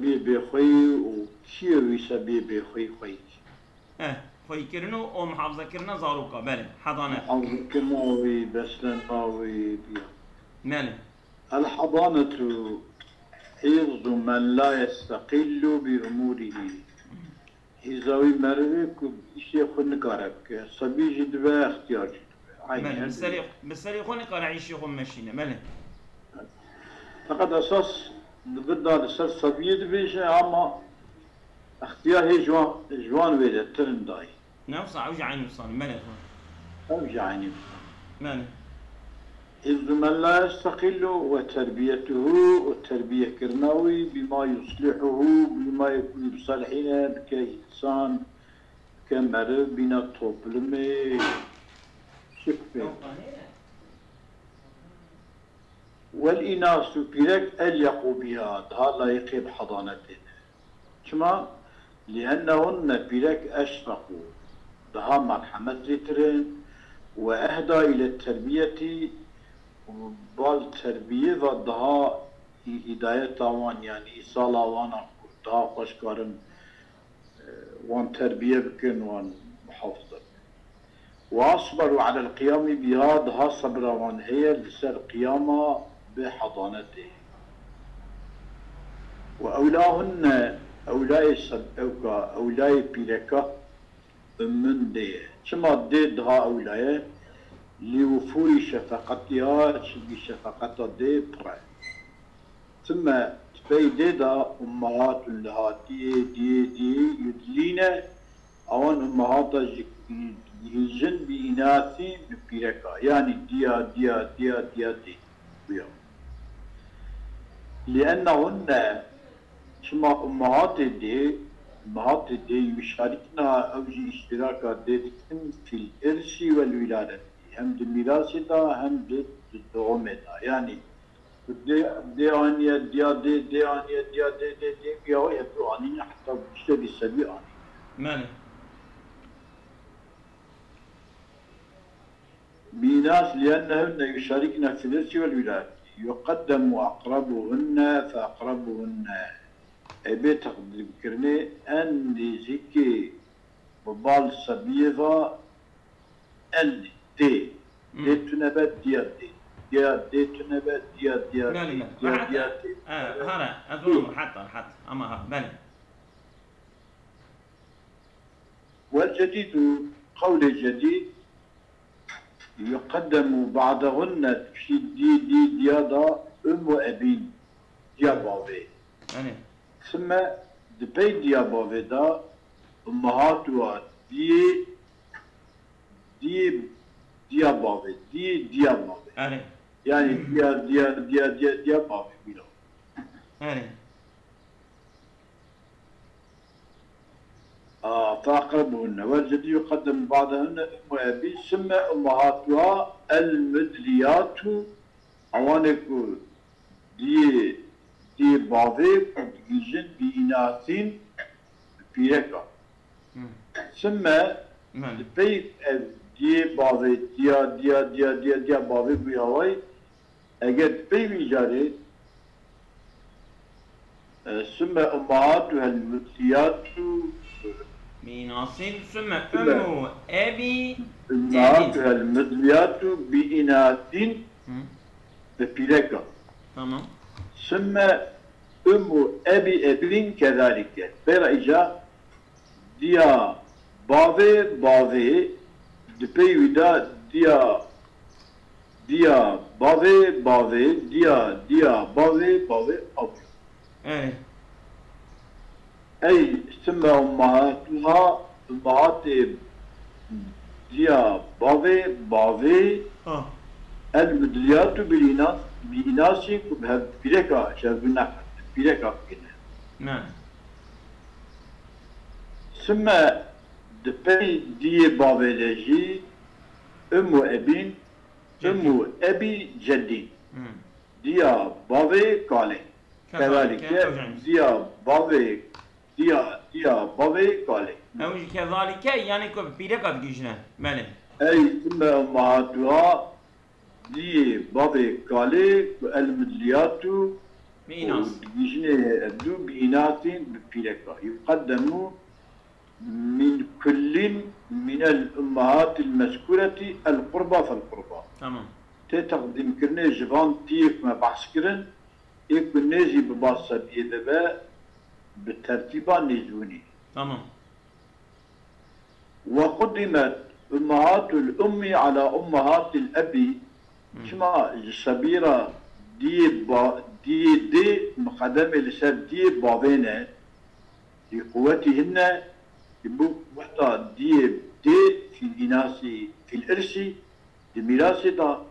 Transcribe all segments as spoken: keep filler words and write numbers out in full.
Bê bêxweyî û kî ye wî sebiyê bêxweyî xweyî? Eh, xweyîkirin û, û muhafizekirina zaroka, belê, hedanet. Muhafizekirina wî, beslena wî, ya. Belê. الحضانة حفظ من لا يستقل بأموره. Hîza wî merivê ku bi îşê xwe nikare bike. Sebî jî dibe, extiyar jî dibe. Eynî Belê, her bi serê, bi serê xwe nikare îşê xwe meşîne, belê. Feqet esas di vir de li ser sebiyê dibêje, ama extiyar hê ji wan, ji wan wê de tirind dayî. Ne wisa, ew jî eynî wisa ne, belê xwe. Ew jî eynî wisa. Belê. حفظ من لا يستقل وتربيته û terbiyekirina wî بما يصلحه، bîmayê ku wî biselhîne, bike însan, bike meriv, bîna toplumê, çi bike. والإناث pîrek أليق بها، daha layiqê bi hedanetê ne. Çima? لأنهن pîrek أشفق، daha merhemetlîtir in, وأهدى إلى التربية، û bal terbiyê ve daha hî-, hîdayeta wan, yanî îsala wan a ku daha xweş karin, e, wan terbiye bikin, wan muhafaza bikin. وأصبر على القيام بها، daha sebra wan heye li ser qiyama bi hedanetê. وأولاهن، ewlayê seb-, ewka, ewlayê pîreka, أم dê ye. Çima dê daha ewla ye? لوفور شفقتها، çimkî şefeqeta dê pir e. Thumma, di pey dê de, أمهات لها، diyê, diyê, diyê, يدلين، ewan ummahata ji digihîjin بإناث، bi pîreka. Yanî diya, diya, diya, diya dê. Xuya. لأنهن، çima ummahatê dê, ummahatê dê يشاركن، ew jî îştiraka dê dikin في الإرث والولادة، hem di mîrasê de hem di, di doğumê de. Yanî dê, dê aniye diya dê, dê aniye diya dê, dê, dê, ya wê hevdu anîne, heta bi tiştekî sebî anîne. Belê. بإناث لأنهن يشاركن في الإرث والولاية. يقدم أقربهن فأقربهن. Ê bê teqdîrkirinê en nêzîkê bi bal sebiyê ve en dê. Hmm. Dê tune be diya dê. Diya dê tune be diya diya Belê, dê. belê. Diya Rahat diya e. dê. E, hara, ez Dê. onim rahat, rahat. Ama ha, belê. والجديد، qewlê cedîd، يقدم بعدهن، piştî dî, dî, diya da أم وأب، diya bavê. Yanî. Sime di pey diya bavê da أمهاتها، diyê, diyê, diya bavê, diyê, diya bavê. Erê. Yanî diya, diya, diya, diya, diya bavê bîra. Erê. آه، فأقربهن. والجديد يقدم بعدهن أم وأب، ثم أمهاتها المدليات، ewanê ku diyê, diyê bavê ku digihîjin بإناث، bi pîreka. Hmm. Sime, Belê. di pey ev diyê bavê, diya, diya, diya, diya, diya bavê bûya wayî, Eger di pey wî carê, e, ثم أمهاتها المدليات، بإناث، ثم أم أب أمهاتها المدليات بإناث، Hı. bi pîreka. Tamam. ثم أم أب أب كذلك. Pêra îca Diya bavê bavê, di pey wî de diya, diya bavê bavê, diya, diya bavê bavê, ew. Ey. Ey, ثم أمهاتها، ummahatê diya bavê bavê, Ha. المدليات بالإناث، bi înasî ku bi hev pîreka, ji hev neqet, pîreka bikine. Ne. Sime di pey diyê bavê de jî, أم وأب، Cedî. أم وأب جد. Hmm. Diya bavê kalê. Kezalike, Kezalike, ew jî. Diya bavê, diya, diya bavê kalê. Ew jî kezalike, yanî ku bi pîreka digihîjine. Belê. Ey ثم أمهاتها، diyê bavê kalê ku المدليات، Bi înas. Û digihîjinê dû bi înasîn bi pîreka. Yuqeddemu min kullin minel ummahatil mezkureti el qurba fel qurba. Tamam. Tê teqdîmkirinê ji van diyê ku me behs kirin, ê ku nêzî bi baz sebiyê de be, bi tertîba nêzûnî. Tamam. Ve quddimet ummahatul ummi ala ummahatil ebi. Hı. Çima ji sebîra diyê ba-, diyê dê miqedemê li ser diyê bavê ne? Li quwetî hinne, ji bo quweta diyê dê fîl înasî fîl irsî di mîrasê de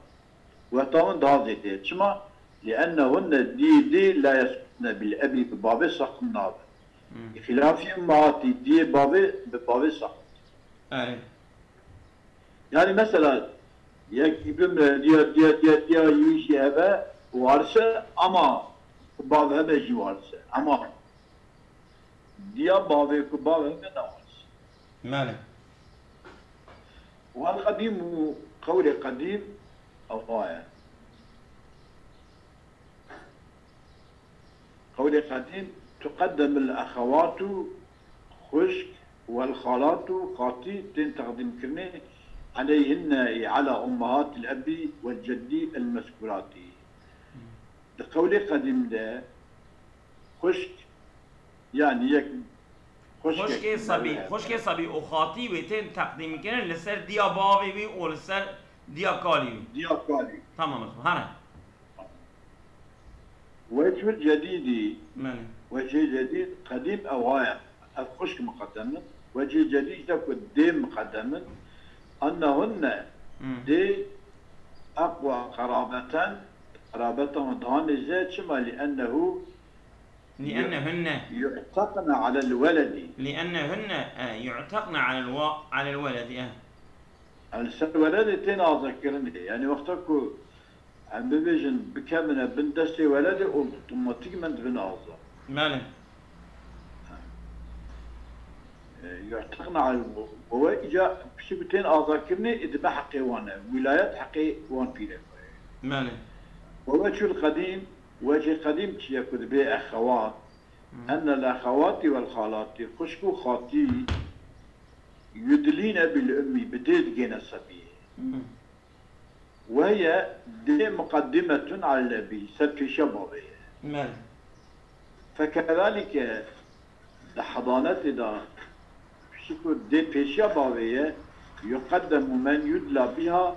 Weta hûn daha zêde ye. Çima? Liennehunne diyê dê la yesqutne bil ebî, bi bavê saqit nabin. Hmm. Bi xilafî ummahatî diyê bavê bi bavê saqit. Erê. Yani mesela yekî bimre diya, diya, diya, diya wî jî hebe warise ama bav hebe jî warise. Ama Diya bavê ku bavê me ne waris. Mele. Wal qedîm û qewlê qedîm ew ha ye. Qewlê qedîm, tuqeddemil exewatu, xwişk, wel xalatu, xatî, tên teqdîmkirinê, eleyhinne ê ala ummahatil ebî wel ceddî el mezkurati. Di qewlê qedîm de xwişk, yanî yek xwişkek Xwişkê sebî, xwişkê sebî û xatî wê tên teqdîmkirin li ser diya bavê wî û li ser diya kalî wî. Diya kalî. Tamam o zaman. Hene. Wecihul cedîdî, Belê. Wecihê cedîd, qedîm ew ha ye. Ev xwişk miqedem in. Wecihê cedîd jî ku dê miqedem in. Ennehunne Hmm. dê eqwa qerabeten, qerabeta wan daha nêzî ye. Çima? Li ennehu Li ennehunne. Yu'teqne alel weledî. Li ennehunne, e, yu'teqne alel wa-, alel weledî, e. Li ser weledê tên azadkirinê. Yani wexta ku em bibêjin bikevine bin destê weledê, otomatîkmen dibin azad. Belê. E, yu'teqne alel we-, we îca piştî ku tên azadkirinê, ê dibe heqê wan e. Wîlayet heqê wan pîreka ye. Belê. Ve wecihul qedîm, wecihê qedîm çi ye ku dibê exewat? Hmm. Ennel exewatî wel xalatî, xwişk û xatî, yudlîne bil ummî, bi dê digêne sebiyê. Hmm. Weye dê muqeddimetun alel ebî, ser pêşiya bavê ye. Belê. Fekezalike di hedanetê de piştî ku dê pêşiya bavê ye, yuqeddemu men yudla biha,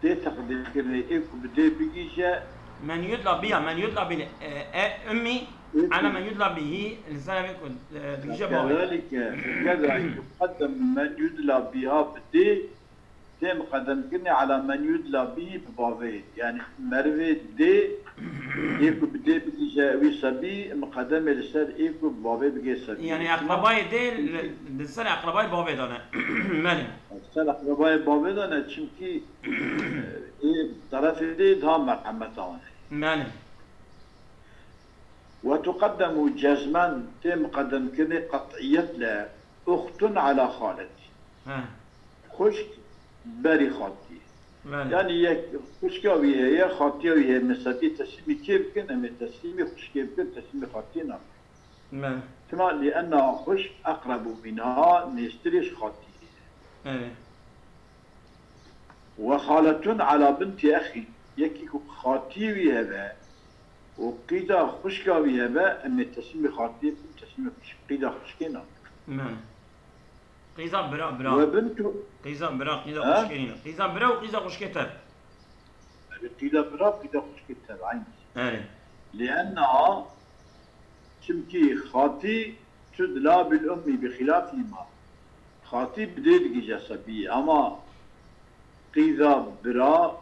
dê teqdîmkirinê ê ku bi dê bigihîje. Men yudla biha, men yudla bil, e, e, ummî, Ê ku ana men yudla bihî, li ser evê ku, e, digihîje bavê. Fekezalike, fekezalike yuqeddemu men yudla biha bi dê, Tê miqedemkirinê ala men yudla bî bi bavê. Yani merivê dê, ê ku bi dê bigihîje wî sebî, miqedem e li ser ê ku bi bavê bigê sebî. Yani eqrebayê dê li, li ser eqrebayê bavê de ne. Belê. Li ser eqrebayê bavê de ne, çimkî, e, ê terefê dê daha merhemet ane. Belê. Ve tuqeddemu cezmen, tê miqedemkirinê qet'iyetle, uxtun ala xaletî. He. Xwişk berî xatiyê. Belê. Yani yek xwişka wî heye, xatiya wî heye, mesela tê teslîmî kê bikin, em ê teslîmî xwişkê bikin, teslîmî xatiyê nakin. Belê. Çima? Li enna xwişk eqrebu minha, nêztirê ji xatiyê. Belê. Ve xaletun ala binti exî, yekî ku xatiyê wî hebe û qîza xwişka wî hebe, em ê teslîmî xatiyê bikin, teslîmî xwişk-, qîza xwişkê nakin. Belê. Qîza bira, bira. Ve bintu Qîza bira, qîza Ha? xwişkê nîne. Qîza bira û qîza xwişkê tev. Erê, qîza bira, qîza xwişkê tev, eyn. Erê. Li enna, çimkî xatî tudla bil ummî bi xilafî ma. Xatî bi dê digihîje sebiyê, ama qîza bira,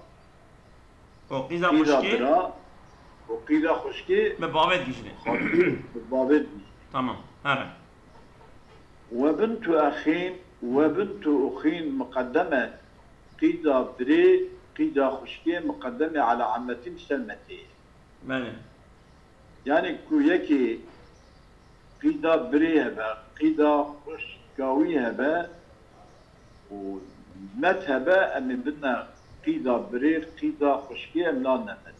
Û qîza qîza xwişkê? bira û qîza xwişkê Bi bavê digihîjine. xatî bi bavê digihîje. Tamam. Here. Ve bintu exîn, ve bintu uxîn miqedeme, qîza birê, qîza xwişkê miqedeme ala emmetîn ser metê. Belê. Yani ku yekê qîda birê hebe, qîda xwişka wî hebe û met hebe, em ê bidine qîda birê, qîda xwişkê em nadine met.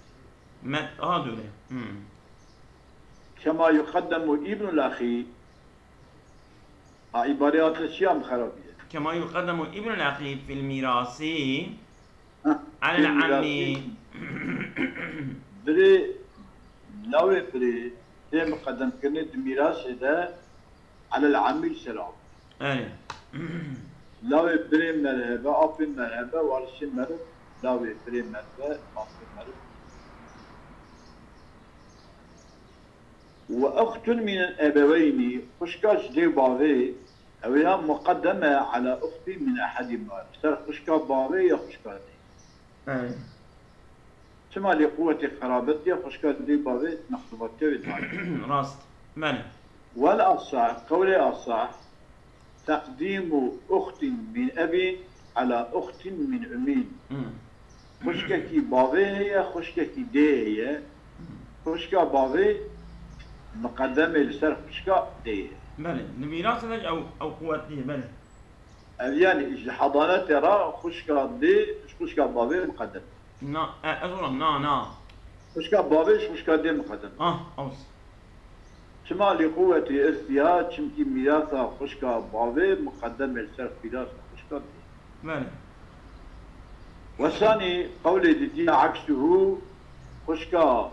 Met, aha, dûre. Hmm. Kema yuqeddemu ibnul axî. Ha, îbarê hate çi ya min xerabî ye? Kema yuqeddemu ibnul axî fil mîrasî Heh, alel fil amî. Mîrasî. Birê, lawê birê tê miqedemkirinê di mîrasê de alel amî li ser av. Erê. Lawê birê merhebe, apê merhebe, warisê meriv, lawê birê merve, apê meriv. Ve uxtun min ebeweynî, xwişka ji dê bavê, ew ya muqeddem e ala uxtî min ehedîma, li ser xwişka bavê ya xwişka dê. Erê. Çima lê quwetê xerabetiye xwişka dê bavê mextubatiye wê dayê. Rast. Belê. Wel asah, qewlê asah, teqdîmu uxtin min ebîn ala uxtin min umîn. Hmm. Xwişkekî bavê heye, xwişkekî dê heye. Hmm. Xwişka bavê miqedem e li ser xwişka dê ye. Belê. Li mîrasê de ew, ew quwetlî ye, belê. Ev yani ji hedanetê re xwişka dê, ji xwişka bavê miqedem. Na, e, ez olam, na, na. Xwişka bavê ji xwişka dê miqedem. Ah, aus. Çima lî quwetî irsiya, çimkî mîrasa xwişka bavê miqedem e li ser mîrasa xwişka dê. Belê. Wesanî qewlê dîtiya eksuhu, xwişka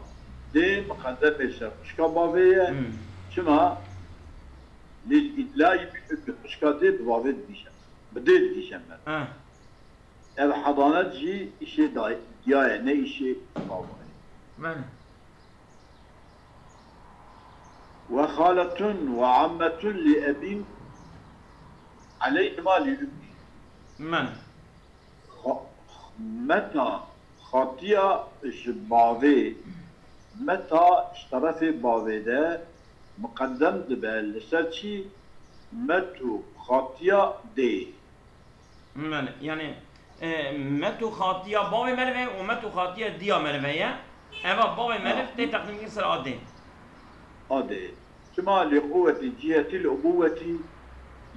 dê miqedem e li ser xwişka bavê ye. Hmm. Çima? Lil îdlayî bil ummi, xwişka dê bi bavê digihîje, bi dê digihîje meriv. Heh. Ev hedanet jî îşê dayî, diya ye, ne îşê bava ye. Belê. Ve xaletun ve ammetun li ebîn aleyhima li ummî. Belê. Xa-, meta xatiya ji bavê, meta ji terefê bavê de miqedem dibe li ser çi? Met û xatiya dê. Belê, yani, e, met û xatiya bavê merive û met û xatiya diya merive ye. Eva bavê meriv tê teqdîmkirin ser a dê. A dê. Çima lê quwetî cihetî li ubuwetî,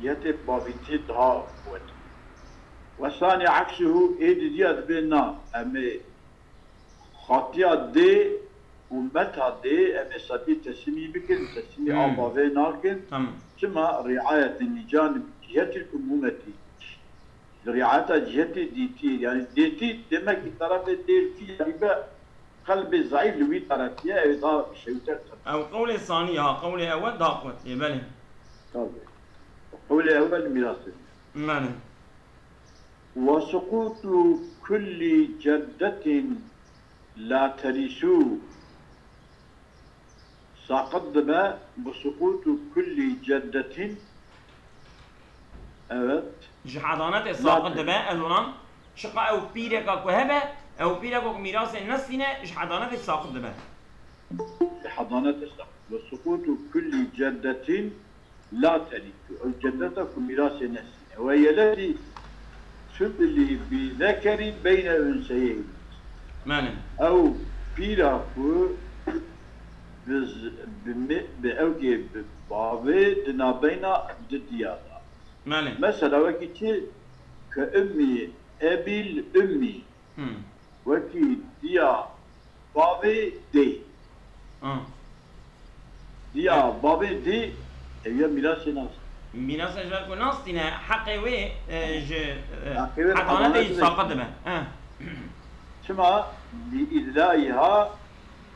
cihetê bavîtî daha quwetî. Wesanî eksuhu, ê didiya dibê na, em ê xatiya dê û meta dê, em ê sebî teslîmî bikin, teslîmî a bavê nakin. Tamam. Çima? Riayetî nîcan cihetî umûmetî. Li riayeta cihetê dîtiyê, yani dêtî demekî terefê dêrkî, yani be qelbê zeîf li wî terefî ye, ew daha şewîter teref. Ew qewlê sanî ya, qewlê ewel daha quwetli ye, belê. Tabii. Qewlê ewel mîrasê. Belê. Ve suqutu kulli ceddetin la terisû. Saqit dibe bi suqutu kulli ceddetin. Evet. Ji hedanetê saqit dibe, ez olam. Çiqa ew pîreka ku hebe, ew pîreka ku mîrasê nestîne, ji hedanetê saqit dibe. Ji hedanetê saqit. Ve suqutu kulli ceddetin la terîtu. Ew cedeta ku mîrasê nestîne. Ve yeletî tubli bi zekerî beyne unseyeyni. Belê. Ew pîra ku bi z-, bi me-, bi ewkê bi bavê di nabeyna di diya de. Belê. Mesela wekî çi? Ke ummî ebil ummî. Hmm. Wekî diya bavê dê. Ah. Diya bavê dê, ev ya mîrasê nas. Mîrasê ji ber ku nastîne, heqê wê, e, ji, e, heqê wê hedanetê hedanetê saqit dibe. Eh. Çima? Li îdlaiha,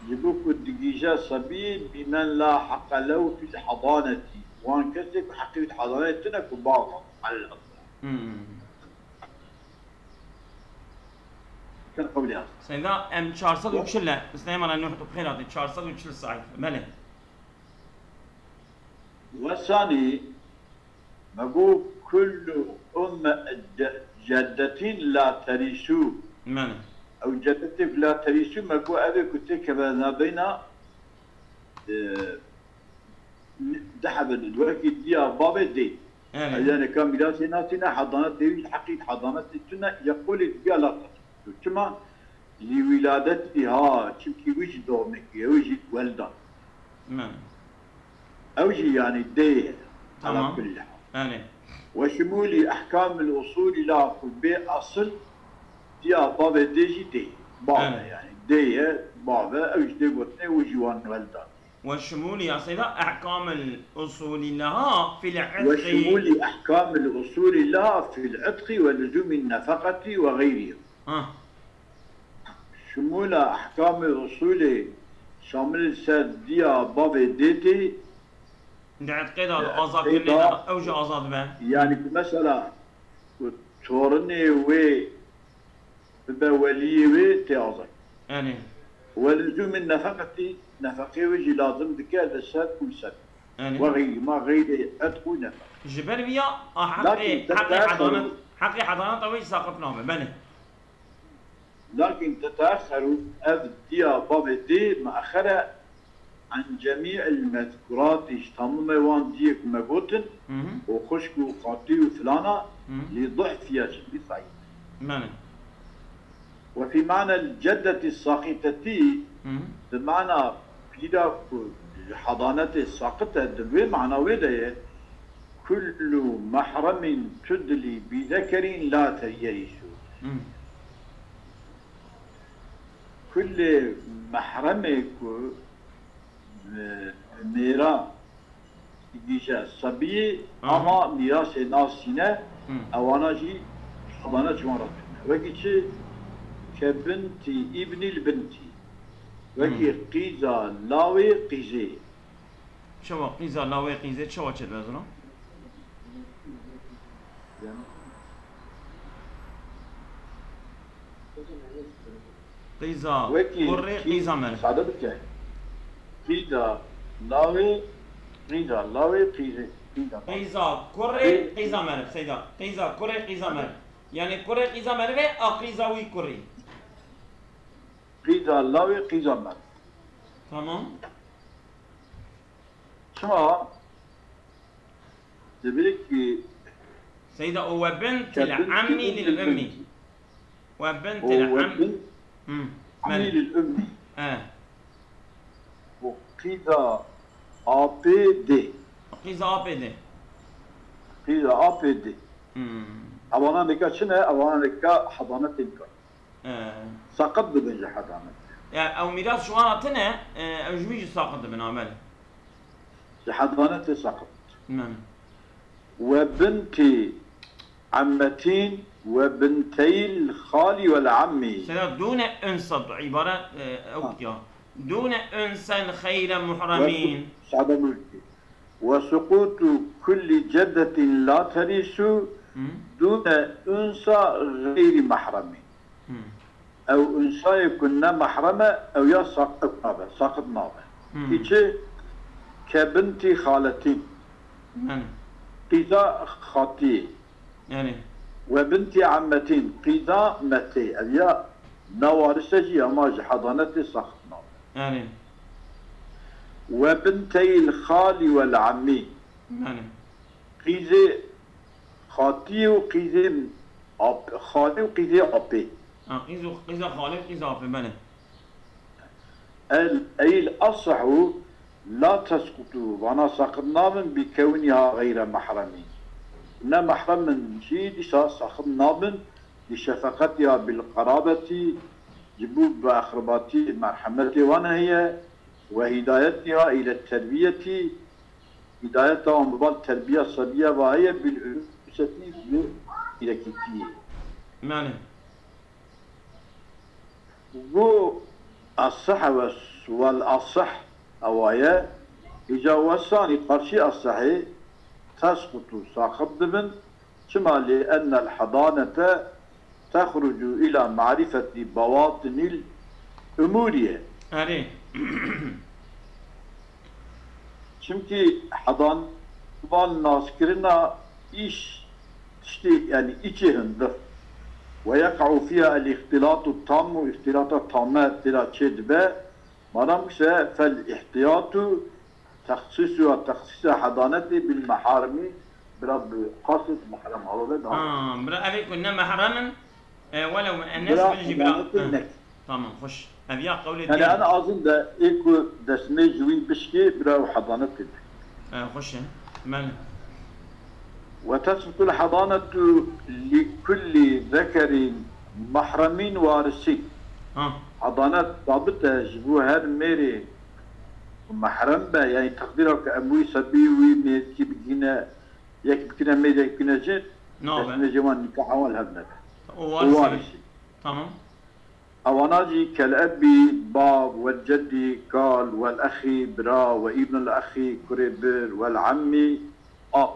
ji bo ku digihîje sebî, bîmen la heqe lew fil hedanetî. Wan kesê ku heqê wî di hedanetê tune ku bav, elel asla. Hmm. Kir qewlê Seyda, em çar sed û çil e. Süleyman Nuh tu xêr hatî. Çar sed û çil sayfa. Belê. Wesanî, me got, kullu umme ce-, ceddetin la terisû. Belê. Ew ceddetê la terisû, me got, ev ê ku têkeve nabeyna, e, Di hebin, wekî diya bavê dê. Evet. Yani ka mîrasê nasîne, hedanetê wî heqî hedanetê tune, ya qolê diya la terisû. Çima? Li wîladetî ha, çimkî wî jî doğmekî ye, wî jî weldan. Evet. Ew jî yani dê ye. Tamam. Ala kulli hal. Evet. Ve şimûlî ehkamil usûlî la xwe bê asıl diya bavê dê jî dê. Bave yani. Dê ye, bave, ew jî dê gotinê, wî jî wan weldan. وشمول يا سيدا أحكام الأصول لها في العتق. وشمول أحكام الأصول لها في العتق ولزوم النفقة وغيرها. Ha. Şimûla ehkamê usulê şamil ser diya bavê dê tê. Di etqê de, di azakirînê de, ew jî azad be. Yani ku mesela ku torinê wê bibe weliyê wê tê azad. Erê. Welizûmî nefeqetî, nefeqê wê jî lazim dike li ser û li ser. Erê. Ve xeyrî ma xeyrê etq û nefeq. Ji ber viya a heqê, Lakin heqê tedaxul- hedanat, heqê hedanata wê jî saqit nabe. Belê. Lakin teteaxeru ev diya bavê dê meaxere an cemî'il mezkurati ji tamamê wan diyê ku me gotin Hı hı. û xwişk û qatî û filana Hı. li du'fiya ji vî sayî. Belê. Ve fî ma'nel ceddeti saqîtetî Hı hı. bi mana pîra ku ji hedanetê saqit e di vê mana wê de ye kullu mehremin tudli bi zekerin la terîsu. Hı. Kulê mehremê ku e, mêra digihîje sebiyê Aha. ama mîrasê nasîne Hı. ewana jî hebane ji wan re tune. Wekî çi ke bintî îbnîl bintî. Wekî Hı. qîza lawê qîzê. Çawa qîza lawê qîzê çawa çêdibe zina? Qîza Wekî kurê qîza meriv. Sade bike. Qîza lawê, qîza lawê qîzê. Qîza Qîza kurê qîza meriv seyda. Qîza kurê qîza meriv. Yani kurê qîza meriv e, a qîza wî kurî. Qîza lawê qîza meriv. Tamam. Çima? Dibê ki Seyda, o we bintil Ke binti ammi lil ummi ummi. binti. We O bintil we am. bin Hmm. amî Belê. lil ummi. E. O qîza apê dê. Qîza apê dê. Qîza apê dê. Hmm. Ewana nika çi ne? Ewana nika hedanetê nika. E. Saqit dibin ji hedanetê. Ya ew mîras ji wan hatine, e, ew ji wî jî saqit dibin, ha, belê. Ji hedanetê saqit. Belê. Ve binti ammetîn ve binteyil xalî vel ammî. Seyda, dûne unsa, îbare, e, ew Ha. ya. Dûne unsen xeyre muhremîn. Sade mülkî. Ve sukutu kulli ceddetin la terisu Hı? dûne unsa xeyri mehremî. Hı. Ew unsayê ku ne mehrem e, ew ya saqit nabe, saqit nabe. Hı. Kî çi? Ke binti xaletîn. Belê. Qîza xatiyê. Yani. Ve binti ammetîn. Qîza metê. Ev ya ne waris e jî ama ji hedanetê saqit nabe. Yani. Ve binteyil xalî vel ammî. Yani. Qîzê xatiyê û qîzê ap-, xalê û qîzê apê. Ha, qîz û qîza xalê û qîza apê, belê. El eyl asehû la tesqutu, vana saqit nabin bi kewniha xeyre mehremî. Ne mehrem in jî dîsa saqit nabin bi şefeqetiya bil qerabetî, ji bo bi axribatî merhemetê wan heye, ve hidayetiha île terbiyetî, hidayeta wan bi bal terbiya sebiye ve heye, bil unûsetî bi îrekîtiyê. Yani. Go aseh ve s-, vel aseh ewaye, îca wesanî qarşî asehê tesqutu saqit dibin, çima lê ennel hedanete texrucu ila marifeti bawatinil umuriye. Erê. Çimkî hedan van naskirina îş tiştê, yani îçê hundir. Ve yeqa'u fiha el-îxtilatu tammu, îxtilata tame têra çê dibe. Madam kise fel ihtiyatu texsîsu ya texsîsa hedanetê bil meharimi, bira bi qasd mehrem halo ve daha. Ha, bira evê ku ne mehrem in, e, welew muennes Bira bin jî bira. hedanetê Ha. nek. Tamam, xweş. Ev ya qewlê Yani diye. en azın da ê ku destmê ji wî bişkê bira û hedanet tê. E, xweş e. Belê. Ve tesbutul hedanetu li kulli zekerin mahremin warisi. Ha. Hedanet sabit e ji bo her mêrê Mehrem be, yani teqdîra ku em wî sebî wî mêrkî bigîne, yek bikine mêr, yek bikine cin, Nabe. Destmêrê wan nîkaha wan li hev nebe. O O warisî. Warisî. Tamam. Ewana jî kel ebî, bav, wel ceddî, kal, wel exî, bira, we îbnul exî, kurê bir, wel emmî, ap.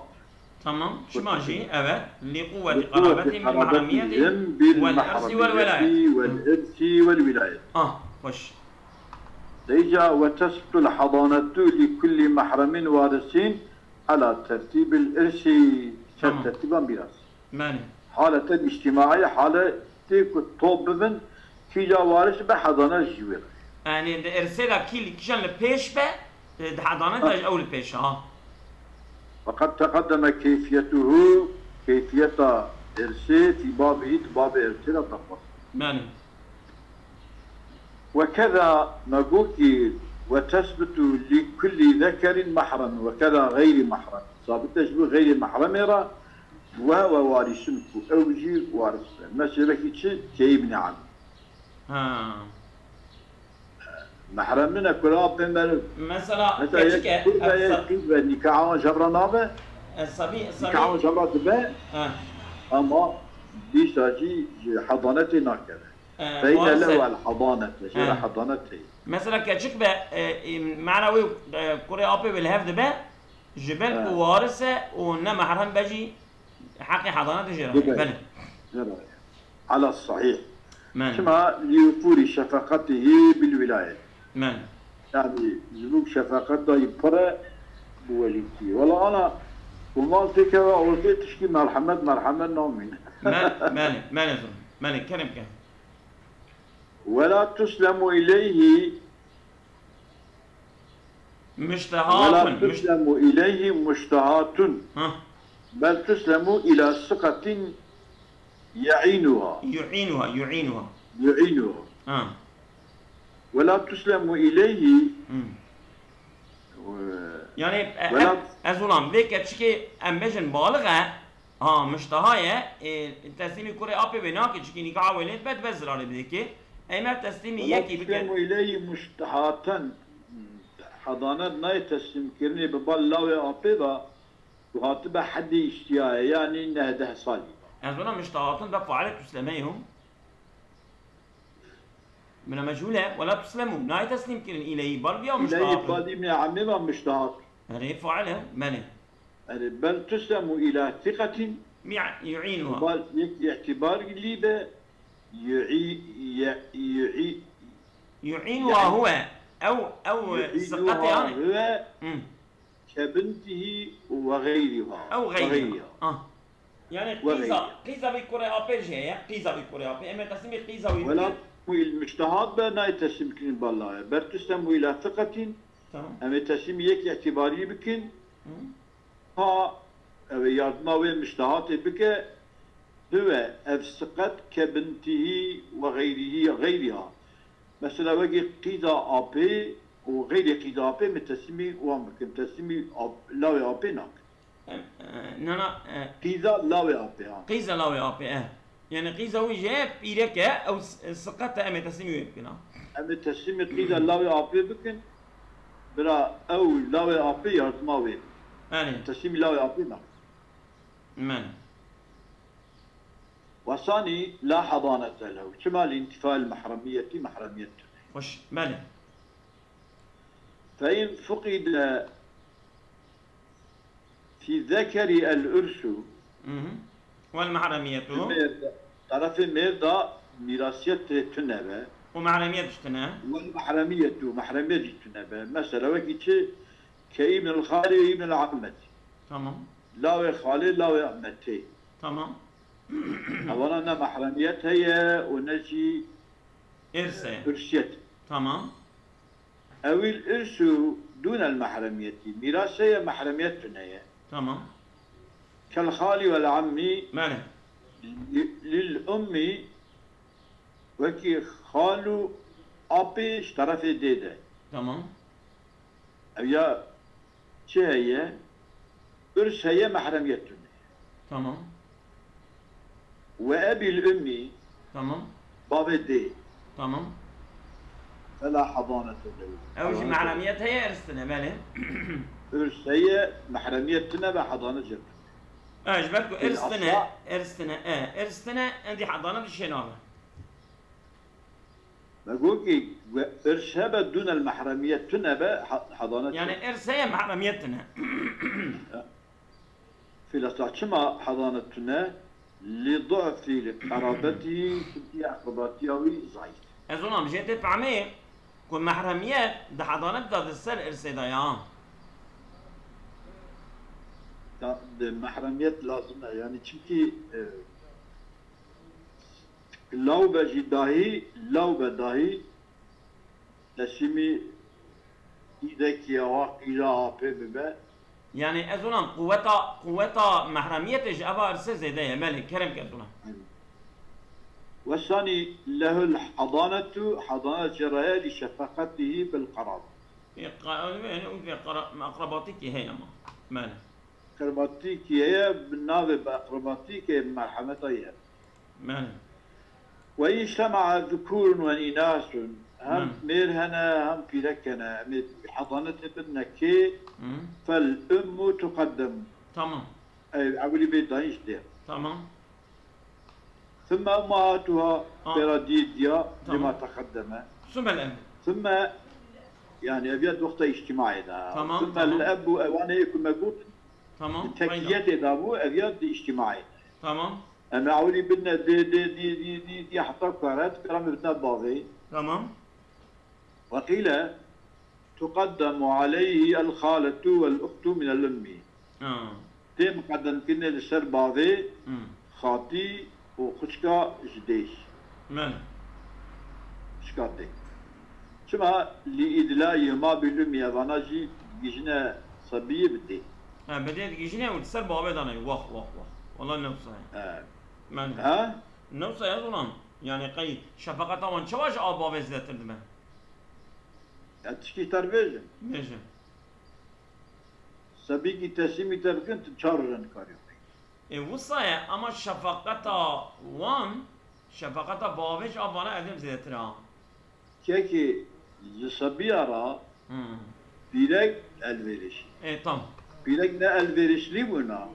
Tamam. Çima jî? Evet. Li quwwetî qerabetî bil mehremiyetî, bil mehremiyetî, wel irsî, wel welayet. Wel irsî, wel welayet. Ah, xweş. Deyca, ve tesbutul hadanetu li kulli mehremin warisîn ala tertîbil irsî, ser Tamam. tertîba mîras. Belê. Haleten îctîmaî, haletê ku top bibin, kîja waris be, hadanet ji wê re. Yani di irsê de kî li kîjan li pêş be, di hadanet de Ha. ew li pêş e, ha. Feqed teqeddeme keyfiyetuhu, keyfiyeta irsê, fî babihî, di babê irsê de tefas. Belê. Ve keza me got kî, ve tesbutu li kulli zekerin mehrem, ve keza gayri mehrem. Sabit e ji bo gayri mehremê re, ve ve warisun ku ew jî waris be. Mesela wekî çi? Ke îbnî em. Ha. Mehrem min e, kura pê me. Mesela, Mesela, keçik e, yek kur be, ev yek sa- qîz be, nîkaha wan ji hev re nabe. E, sabî, sabî. Nîkaha wan ji hev re dibe. Ha. Ama dîsa jî ji hedanetê nakeve. E, Feyne waris e. lew el hedanet, jê re Ha. hedanet heye. Mesela, keçik be, e, e, mana wê, e, kurê apê wê li hev dibe, ji ber ku Ha. waris e û ne mehrem be jî, heqê hedanetê jê re heye. Dibe. Belê. Jê re heye. Ala sahîh. Belê. Çima? Li wufûrî şefeqetihî bil wîlayet. Belê. Yani, ji bo şefeqeta wî pir e bi welîtî. Wela ana, ku mal têkeve ortê tişkî merhemet, merhemet namîne. Me-, belê, belê zor. Belê, kerem ke. Wela tuslemu ileyhî Muştehatun. Wela tuslemu ileyhi muştehatun. Ha. Bel tuslemu ila sikatin ye'inuha. Yu'inuha, yu'inuha. Yu'inuha. Ha. Wela tuslemu ileyhi. Hmm. Yani, e, Wela e, ez ulan vê keçikê em bêjin balig e. Ha, muşteha ye, e, teslîmî kurê apê wê nake, çikî nîkaha wê lê dibe, dibe zirarê bidekê. Ey me teslîmî Wela yekî bike. Tuslemu ileyhi muştehaten, hedanet nayê teslîmkirinê bi bal lawê apê de, ku hatibe hedê îştiyayê, yanî neh deh salî. Ez vana muştehatun be faile tuslemeyhum. Mina mecûl e, wela tuslemu, nayê teslîm kirin, îleyî bal ya Îleyî muştehatun. Bal îmê emê ve muştehat. Erê, faile, belê. Erê, bel tuslemu ila sikatin. Mia-, yu'inuha. Bal yek îtibar lî be, yu'i-, ye-, yu'i-, Yu'inuha yani, huwe. Ew, ew yu'inuha siqetê yani. Huwe. Hmm. Kebintihî ve geyriha. Ew Ve geyriha. Geyriha. Ah. Yani Ve qîza, geyriha. Qîza vî kurê apê jî heye. Qîza vî kurê apê. Em ê teslîmî qîza wî bikin. Wela muştehat be, nayê teslîm kirin bala ye. Bel tuslemu ila sikatin. Tamam. Em ê teslîmî yek îtibarî bikin. Hı. Ha, ew ê yardima wê muştehatê bike, huwe ev siqet kebintihî ve xeyrihî, xeyriha. Mesela wekî qîza apê û xeyrê qîza apê min teslîmî wan bikin, teslîmî ap-, lawê apê nakin. Em, e, nana, e, Qîza lawê apê, ha. Qîza lawê apê, e. Yani qîza wî jî pîrek e, ew s-, siqet e, em ê teslîmî wê bikin, ha. Em ê teslîmî qîza lawê apê bikin. Bira ew lawê apê yardima wê. Belê. Teslîmî lawê apê nakin. Belê. Wesanî la hedanete lehu. Çima li întifail mehremiyetî, mehremiyet tune. Xweş, belê. Fe in fuqide fî zekeri el ursu. Mhm. Wel mehremiyetu. Mêr de, terefê mêr de mîrasiyet tê tune be. Û mehremiyet jî tune. Wel mehremiyetu, mehremiyet jî tune be. Mesela wekî çi? Ke îbnil xalî û îbnil ammetî. Tamam. Lawê xalê, lawê ammetê. Tamam. Ewana ne mehremiyet heye û ne jî Îrs e. Îrsiyet. Tamam. Ewîl îrsu dûnel mehremiyetî. Mîras heye, mehremiyet tune ye. Tamam. Kel xalî wel ammî. Belê. Li-, lil ummî wekî xal û apê ji terefê dê de. Tamam. Ev ya çi heye? Îrs heye, mehremiyet tune. Tamam. Ve ebîl ummî. Tamam. Bavê dê. Tamam. فلا حضانة له. Ew jî mehremiyet heye, irs tine, belê. Irs heye, mehremiyet tine ve hadanet jî. E, ji ber ku irs tine, irs tine, e, irs tine, endî hadanet jî çênabe. Me got ki, irs hebe dûnel mehremiyet tune be, ha-, hadanet. Yani irs heye, mehremiyet tine. Filasa çima hadanet tune? Li du'fi li qerabetî, çünkü akrabatiya wî zayıf. Ez onam jê tê fehmê ku mehremiyet di hadanet de di ser irsê de ya. Ya, di mehremiyet lazim e. Yani çünkü e, law be jî dahî, law be dahî, tesîmî dîdekî ya wa qîra apê bibe. Yani ez onam quweta, quweta mehremiyetê ji eva irsê zêde ye. Belê, kerem ke ez onam. Wesanî lehul hadanetu, hadanet jê re ye li şefeqetihî bil qerab. Ê, qa-, yani, û vê qara-, akrabatîkî heye ma. Belê. Akrabatîkî heye, bi navê bi akrabatîkê merhemeta ye. Belê. Ve îştema'a zukûrun ve înasun. Hem mêr hene, hem pîrek hene. Em ê hedanetê bidine kê? Fel ummu tuqaddem. Tamam. Ev ewilî bê dayîn ji dê. Tamam. Thumma ummahatuha, Ha. Pêra dî diya Tamam. lima teqeddeme. Sumel em. Thumma, yani ev ya di wexta îctimaê de. Tamam, Thumma tamam. El-ebu, ewanê ku me got, Tamam. di tekiyetê de bû, ev ya di îctimaê de. Tamam. Em ewilî bidine dê, dê, dî, dî, dî, dî, heta ku here, dikare em bidine bavê. Tamam. Ve qîle, tuqaddemu aleyhi el-xaletu vel-uxtu minel-ummi. Ha. Tê miqedemkirinê li ser bavê, Hmm. xatî û xwişka ji dê. Belê. Xwişka dê. Çima li îdlayihima bil-ummi, evana jî digihîjine sebiyê bi dê. Ha, bi dê digihîjine û li ser bavê dane. Wah, wah, wah. Wala ne wisa ye. He. Belê. Ha? Ne wisa ye ez onam. Yani qey şefeqeta wan çawa ji a bavê zêdetir dibe? Ya tişkî te bêjim. Bêje. Sebîkî teslîmî te bikin, tu çar rojan dikarî. Ê wisa ye, ama şefaqeta wan, şefaqeta bavê ji a vana erdem zêdetir a. Kekê ji sebiya ra Hmm. pîrek elverişî. Ê tam. Pîrek ne elverişlî bûna.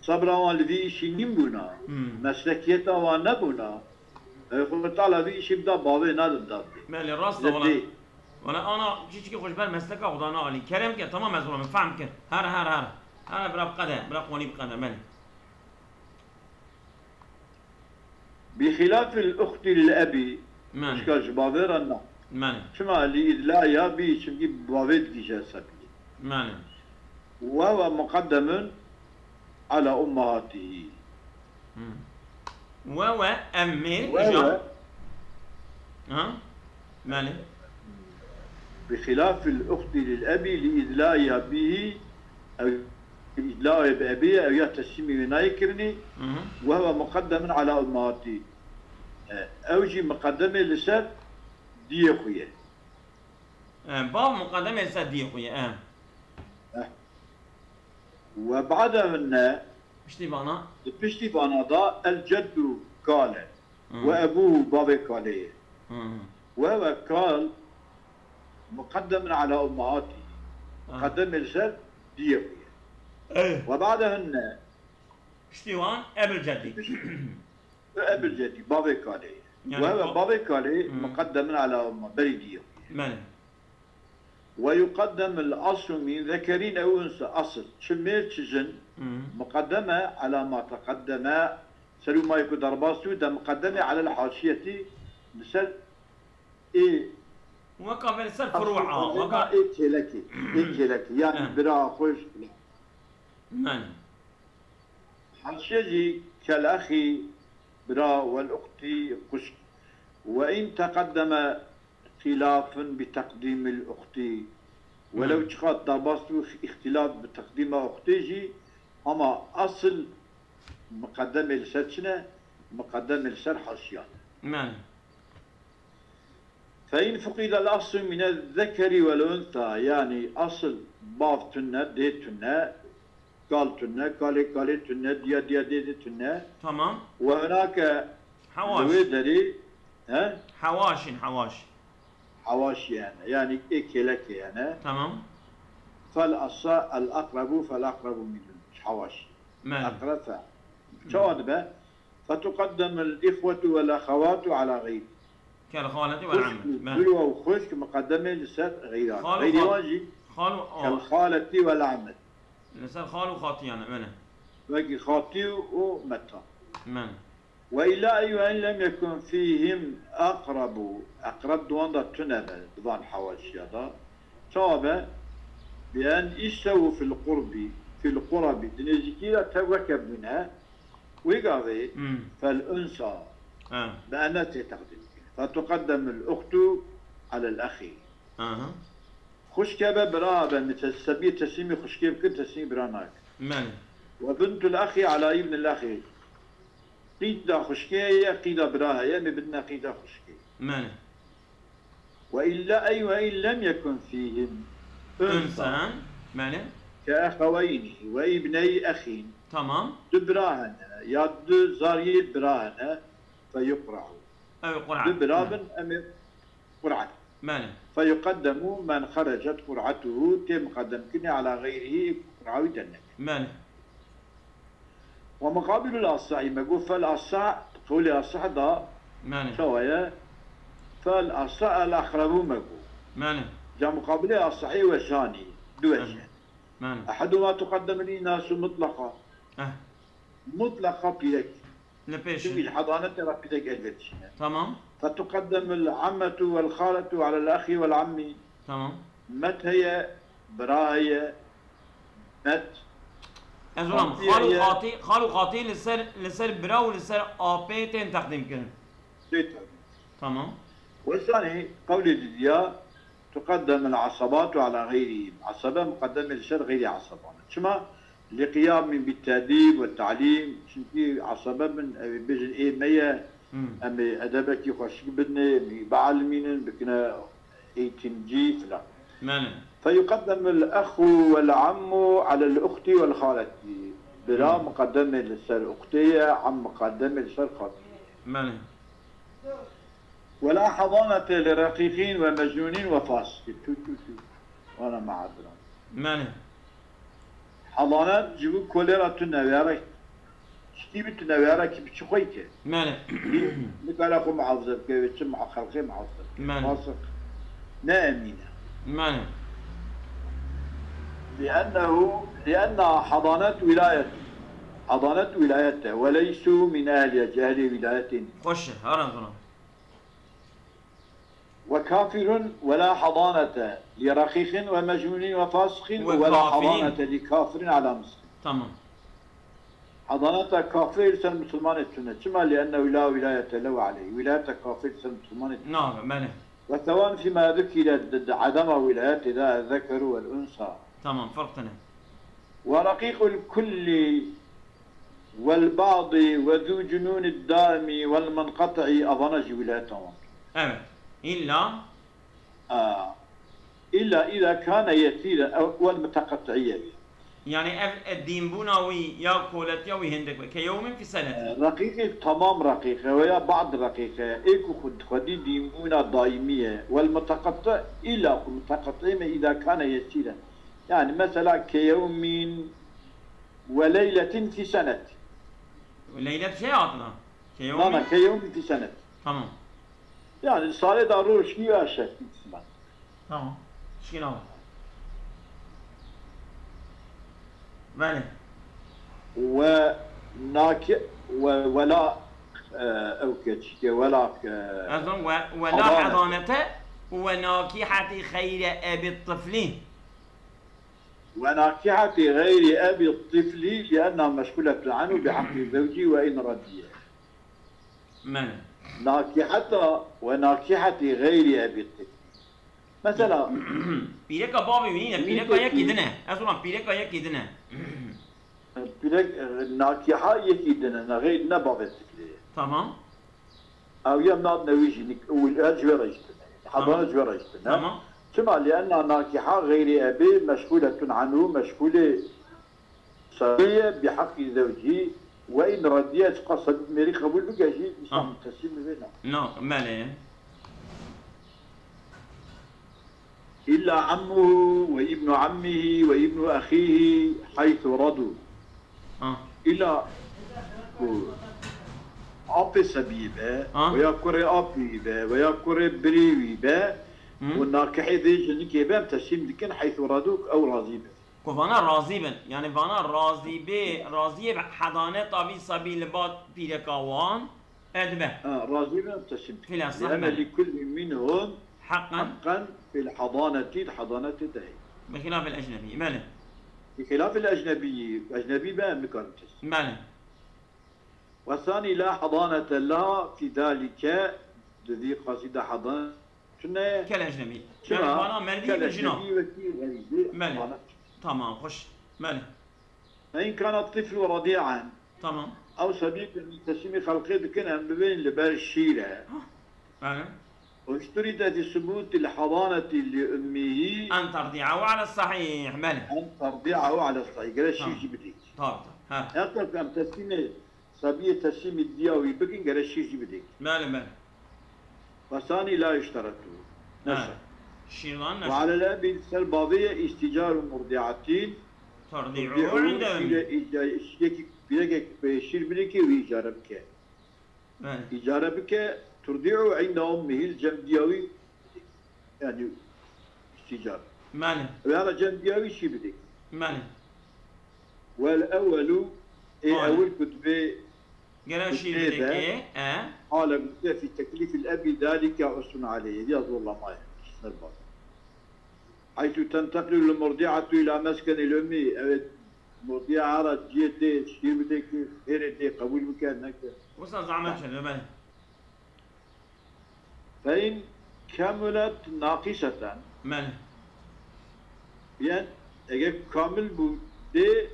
Sebra wan li vî îşî nîn bûna. Hmm. Meslekiyeta wan nebûna. Ew Xwedê Teala vî îşî bida bavê, nadin da bidê. Belê, rast e, Li wala. dê. Wala ana çiçkî xwe ji ber mesleka Xuda nealî. Kerem ke, tamam ez wala min fehm kir. Here, here, here. Here bira biqede, bira qonî biqede, belê. Bi xilafil uxti lil ebî, Belê. Xwişka ji bavê re na. Belê. Çima li îdlaya bî, çimkî bavê digihîje sebiyê. Belê. Ve huve muqeddemun ala ummahatihi. Hmm. Ve ve em mêr Ve îja. ve Ha? Belê. Bi xilafil uxti lil ebî li îdlaya bîhî, ew îdlayê bi ebî ye, ew ya teslîmî wê nayê kirinî, Hı hı. Ve huve muqeddemun ala ummahatî. E, ew jî muqeddem e li ser diyê xwe ye. E, bav muqeddem e li ser diyê xwe ye. E. Ve ba'dehunne, Piştî vana. Di piştî vana da el ceddu kal e. Hı. Ve ebuhu, bavê kalê ye. Hı. Ve ve kal muqeddemun ala ummahatî. Ha. Qedemê li ser diyê xwe ye. Eh. Ve ba'dehunne Piştî wan ebil cedî. Ve ebil cedî, bavê kalê ye. Yani Ve ve ba- bavê kalê Hı. muqeddemun ala umma, berî diyê xwe ye. Belê. Ve yuqaddemul aslu min zekerin ew unsa, asl, çi mêr çi jin, Hı. muqaddeme ala ma teqaddeme, ser û mayê ku derbas bû, de muqaddeme alel haşiyetî, li ser ê Weka vê li ser asl, furu'a, ê weka. ê kêlekê, ê kêlekê, yani Hı. bira xwe ji filan. Belê. Haşiye jî kel exî, bira, wel uxtî, xwişk. Ve in teqeddeme xilafun bi teqdîmil uxtî. Welew Hmm. çiqas derbas bû îxtilaf bi teqdîma uxtê jî, ama asl muqeddemê li ser çi ne? Muqeddemê li ser haşiyan. Belê. Fe in fuqidel aslu mine zekeri vel unsa, yani asl bav tune, dê tune, kal tune, kalê kalê tune, diya diya dê dê tune. Tamam. Ve hunake Hewaş. li wê derê, he? Hewaşin hewaş. hewaşî hene. Yanî ê kêlekê hene. Tamam. Fel asa-, el aqrebu fel aqrebu minhum. Hewaşî. Mel. Aqreb fe. Çawa dibe? Fetuqaddemul ihwetu vel axewatu ala gayri. Kel xaleti vel Xwişk ammet. û Mel. Birwa û xwişk miqedemê li ser xeyran. Xal û Xeyrî xal-, wan jî xal û kel xaleti vel ammet. Li ser xal û xatiyan, mel. Wekî xatî û meta. Mel. Ve illa eyyu en lem yekun fîhim aqrabu. Aqrab di wan de tune be, di van hewaşiya de. Çawa be? Bi en îstewu fil qurbi, fil qurabi. Di nêzîkî de tev weke bûne. Wê gavê Hmm. Fel unsa. Ha. Bi ene tê teqdîm kirin. Fetuqeddemul uxtu alel exî. Aha. Xwişke be, bira be, min tes-, sebiyê teslîmî xwişkê bikir, teslîmî bira nake. Mele. Ve bintul exî ala îbnil exî. Qîda xwişkê heye, qîda bira heye, em ê bidine qîda xwişkê. Mele. Ve illa ey ve in lem yekun fîhim unsa. Unsa, mele. Ke exeweynî ve îbney exîn. Tamam. Du bira hene, ya du zariyê bira hene, fe yuqra'u. Ew qur'a. Du bira bin, em ê Qur'et. Mele. Feyuqeddemu men xerecet qur'atuhu, tê miqedemkirinê ala geyrihi, qur'a wî dernek. Mele. Ve muqabilul asahî, me got fel asah, qewlê asah da Mele. Çawa ye? Fel asah el aqrebu me got. Mele. Ca muqabilê asahî wejanî, du wece. Mele. Mele. Eheduma tuqeddemul înasu mutlaqa. Eh. Mutlaqa pîrek. Li pêş e. Çünkü li hedanetê re pîrek elbet çîne. Tamam. Fetuqeddemul ammetu vel xaletu alel axî vel ammî. Tamam. Met heye, bira heye, met. Ez ulam, Xatî xal û heye. Xatî, xal û xatî li ser, li ser bira û li ser apê tên teqdîm kirin. Tê teqdîm. Tamam. Wesanî qewlê didiya, tuqeddemul asabatu ala xeyrihim. Asabe muqeddem e li ser xeyrî asaban. Çima? Li qiyamî bit tedîb ve ta'lîm, çimkî asabe bin, ew ê bêjin ê me ye, Hmm. em ê edebekî xweşik bidinê, em ê bialimînin, bikine eğitimci filan. Mele. Feyuqeddemul exu vel ammu alel uxti vel xaleti. Bira Hmm. muqeddem e li ser uxtê ye, am muqeddem e li ser xaltî ye. Mele. Wela hadanete li reqîqîn ve mecnûnîn ve fasiqîn. Tu, tu, tu. Wana meadiran. Mele. Hadanet ji bo kolera tu newere, ştî bi tu newere ki bi çi xwe ke. Mele. Nikare xwe muhafaza bike, wê çi muha-, xelqê muhafaza bike. Mele. Fasiq. Ne emîn e. Mele. Liennehu, lienna hadanet wilayet. Hadanet wilayet e. Ve leysu min ehliye, ji ehlê wilayetê nîn. Xweş e, haran zona. Ve kafirun ve la hadanete li reqîqin ve mecnûnin ve fasiqin Ve ve la kafirin. hadanete li kafirin ala muslim. Tamam. Hadaneta kafir ser musulmanê tune. Çima? Liennehu la wilayete lehu aleyh. Wilayeta kafir ser musulmanê tune. Nabe, bele. Ve sewan fîma zukire di, di edema wilayetê de zekeru vel unsa. Tamam, ferq tine. Ve reqîqul kulli vel ba'di ve zû cunûnid daimi vel munqati'i, evana jî wîlayeta wan. Evet. İlla A, illa îza kane yesîre ew, vel muteqetti'iye. Yani ev, e, dînbûna wî ya koletiya wî hindik be. Ke yewmin fî senet. E, reqîqê tamam reqîqe veya ba'd reqîqe. Ê ku xwe-, xwedî dînbûna daîmî ye. Vel muteqetti, îla ku muteqetti me îza kane yesîre. Yani mesela ke yewmin ve leyletin fî senet. Leylet şey hatına. Ke yewmin. Tamam, ke yewmin fî senet. Tamam. Yani salê da roj kî ya şek. Tamam. Şkîna. Bele. Ve naki-, ve, ve la, e, ew keçike, ve la, e, Ezan ve, ve la hadanete. Hadanete ve nakihati xeyre ebi tifli. Ve nakihati xeyri ebi tifli, lienna meşguletun anhu bi haqqi zewci ve in radiye. Mele. Nakiheta ve nakihati xeyrî ebi tiflî. Mesela, Pîreka bavê wî nîne, pîreka yekî din e. Ez ulan pîreka yekî din e. Pîrek, e, nakiha yekî din e, ne xeyr, ne bavê tiflî ye. Tamam. Ew yem nadine wî jî, nik-, û ez ji wê re jî tune. Tamam. Hebana ji wê re jî tune. Tamam. Çima? Lienna nakiha xeyrî ebi meşguletun anhu, meşgulê Sabiye bi haqqi zewcî ve in radiye, çiqas mêrî qebûl bike jî, Îslam Ah. teslîmî vê ne. No, mele. إلا عمه وابن عمه وابن أخيه حيث رضوا. Ha. Îla ku apê sebiyê be, Ha. veya kurê apê wî be, veya kurê birê wî be, Hı. û nakihê vê jinikê be, em teslîm dikin heythu radû ku ew razî be. Ku vana razî bin. Yani vana razî bê, raziyê bi hedaneta vî sebî li ba pîreka wan, E, dibe. Ha, razî bin, em teslîm dikin. Fîl esah, Li eme bele. Li kulli minhum Heqqen. Heqqen fil hadaneti, di hadanetê de heye. Bi xilafil ecnebî, bele. Bi xilafil ecnebî, ecnebî be, em nikarin teslîm. Bele. Ve sanî la hadanete la fî zalike, di vî qasî de hadan tune. Kel ecnebî. Çima? Yani bana merdî Kel bi jina. Ecnebî wekî xerîbî Bele. Hadanetî. Tamam, xweş. Bele. Fe in kana tiflu radî'en. Tamam. Ew sebî ku teslîmî xelqê dikin, em bibên li ber şîr e. Hah. Yani. Uşturîte fî subûtî l hadanetî li ummîhî. En terdî'ehu ala sahîh. Bele. En terdî'ehu ala sahîh. Gere şîr Tamam. jî bidî. Tabii, tabii. Ha. Her ters em teslîmê, sebiyê teslîmî diya wî bikin, gere şîr jî bidî. Bele, bele. Ve sanî la yuşteretu. Ha. Neşe. Şîrdan Ve neşe. Alel ebi ser bavê ye îstîcaru murdi'atîn. Terdî'u Murdi'u inde şîre îca-, şîrekî, pîrekek pê şîr bidike wî îcare bike. Bele. Îcare bike, turdî'u inde ummihî li cem diya wî, yani îstîcar. Bele. Ve hema cem diya wî şîr bidike. Bele. Wel ewwelu, ê Qale. Ewil ku dibê Gere şîr bidike, e. Qale gotê fî teklîfil ebi zalike usrun aleyh. Diya zorlama ye. Ser bavê. Heythu tenteqilu l murdi'atu ila meskenil ummi. Evet, murdi'a hera cihê tê şîr bidike, hêrê tê qebûl bike, neke. Wisa zahmet çêdibe, bele. Fe in kemulet naqiseten. Bele. Biyen, eger kamil bû, dê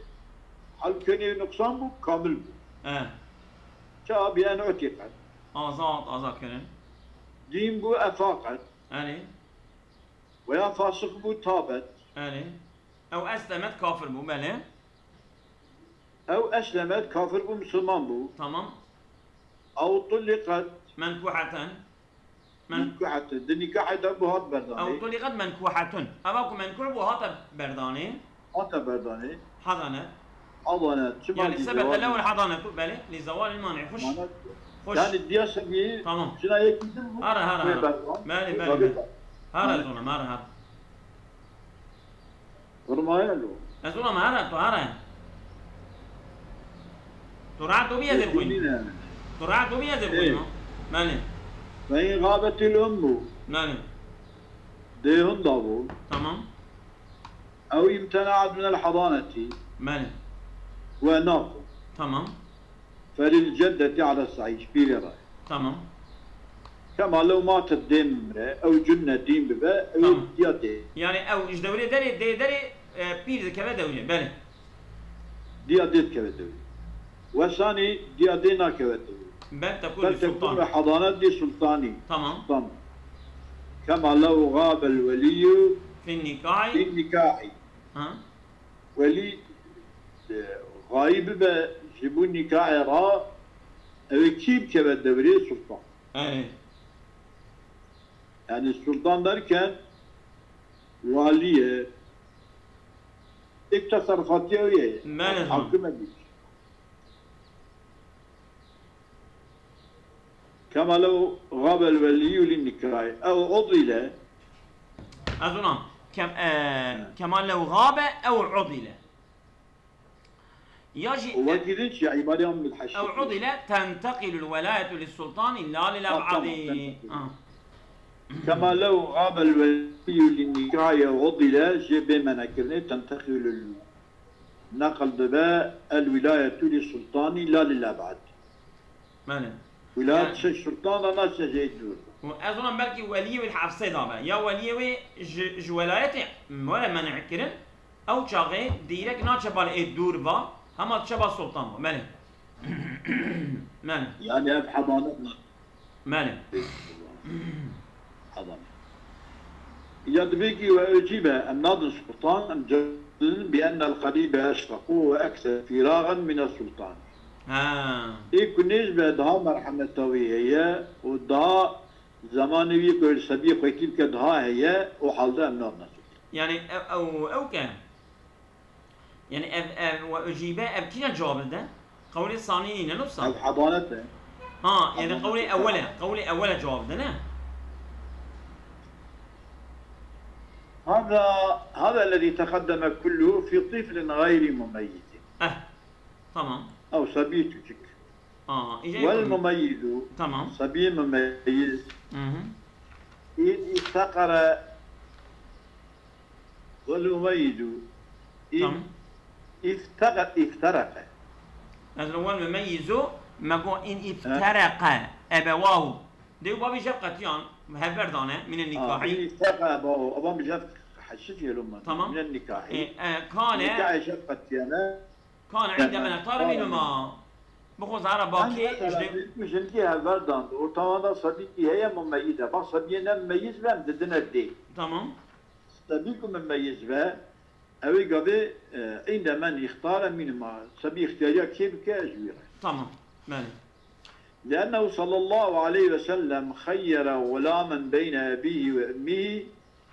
hal kenê nuqsan bû, kamil bû. E. Ça biyen utiqet. Azad, azad kirin. Dîn bû efaqet. Erê. Veya fasık bû, tabet. Erê. Ew eslemet, kafir bû, bele. Ew eslemet, kafir bû, misilman bû. Tamam. Ew tulliqet. Menkuheten. Men- Menkuheten. Di nikahê de bû, hat berdanê. Ew tulliqet menkuhetun. Eva ku menkuh bû, hate berdanê. Hate berdanê. Hadane. Hadane. Çima Yani dî sebete zewac lehu l-hadanatu, bele, li zewalil mani. Xuş. Mana- Xuş. Yani diya sebî Tamam. Jina yekî din bû. Hara, hara, Wê hara. berdan. Bele, bele, Tabii bele. da. Hara Yani zonam, hara, hara. Firmaye lo. Ez zonam, hara, tu hara. Tu rahat bû, ez ê bixwînim. Yekî nîne. Tu rahat bû, ez ê bixwînim, Ê. ha? Bele. Ve in gabetil ummu. Bele. Dê hunda bû. Tamam. Ew imtenaat minel hadaneti. Bele. We nako. Tamam. Felil ceddeti ala sahîh, pîrê re. Tamam. Kema lew matet, dê bimre, ew cunne, dîn bibe, ew Tamam. diya dê. Yani ew ji dewrê derê, dê derê, e, pîr dikeve dewrê, bele. Diya dê dikeve dewrê. Wesanî diya dê nakeve dewrê. Bel tekûn Bel li tekûn sultan. Li hadanet dî sultanî. Tamam. Sultan. Kema lew gabel weliyyu Fin nikahî. Fin nikahî. Ha? Welî, e, xayî bibe ji bo nîkahê re, ew ê kî bikeve dewrê sultan? Erê. Yani sultan derken walî ye. Êk teserrufatiya wî ye. Bele, Hakim e bî. Kema lew gabel weliyyu lin nikahî. Ew udîle. Ez ona. Kem, e, He. Kema lew gabe ew udîle. Ya jî Û wekî din çi? Îbadê Amil Heşî. Ew udîle tenteqilul welayetu lis sultani la lil Ha, tamam, eb'adî. tenteqil. Ha. Kema lew gabel weliyyu lin nikahî ew udîle jê bê menekirinê tenteqilul Neql dibe el wîlayetu lî sultanî la lil eb'ed. Bele. Wîlayet Yani- şey sultan da naçe jê dûr. Û ez ona belkî weliyê wê li Hefsê da be. Ya weliyê wê ji, ji welayetê were men'e kirin, ew çaxê dîrek naçe bal ê dûr va, hema diçe ba sultan va. Bele. Bele. Yani ev hebanet ne. Bele. Adam. Ya dibê kî we ecîbe, em nadin sultan, em cedin bi ennel qerîbe eşfeqû we ekser fîraxen mine sultan. Ha. Ê ku nêz be daha merhemeta wî heye û daha Zemanê wî ku sebiyê xwekî bike daha heye, o halde em nabine. Yani ev, ew, ew ke. Yani ev, ev, ve ucibe, ev kî ne cevab dide? Qewlê sanî nîne, ne wisa? Ev hedanet e. Ha, yani qewlê ewwel e, qewlê ewwel e cevab dide, ne? هذا، هذا الذي تقدم كله في طفل غير مميز. Eh, tamam. Ew sebî çûçik. Aa, îca Wal yekûn. Mumeyyizu. Tamam. Sebî mumeyyiz. Hı hı. Îd îftekere. Wal mumeyyizu. Îd Tamam. îftekere, îftereke. Ez li wal mumeyyizu, me got in iftereke ebewahu. Dê û bavê jev qetiyan, hevber dane, mine Aa, nikahî. Îftereke ebewahu. Evan bi jev heşif yelû me. Tamam. Mine nikahî. E, e, kane. Nikahê jev qetiyane. Kana îndeme nextare mînuma. Bixwe zara bakê ji dê. Ku jinkî hevber dan, ortawan da sebî heye mumeyyiz e. Ba sebiyê ne mumeyyiz be em didine dê. Tamam. Sebî ku mumeyyiz be, ew ê gavê, e, îndeme nextare mînuma. Sebî îxtiyariya kê bike, ez wî re. Tamam. Belê. لأنه صلى الله عليه وسلم خير غلاما بين أبيه وأمه.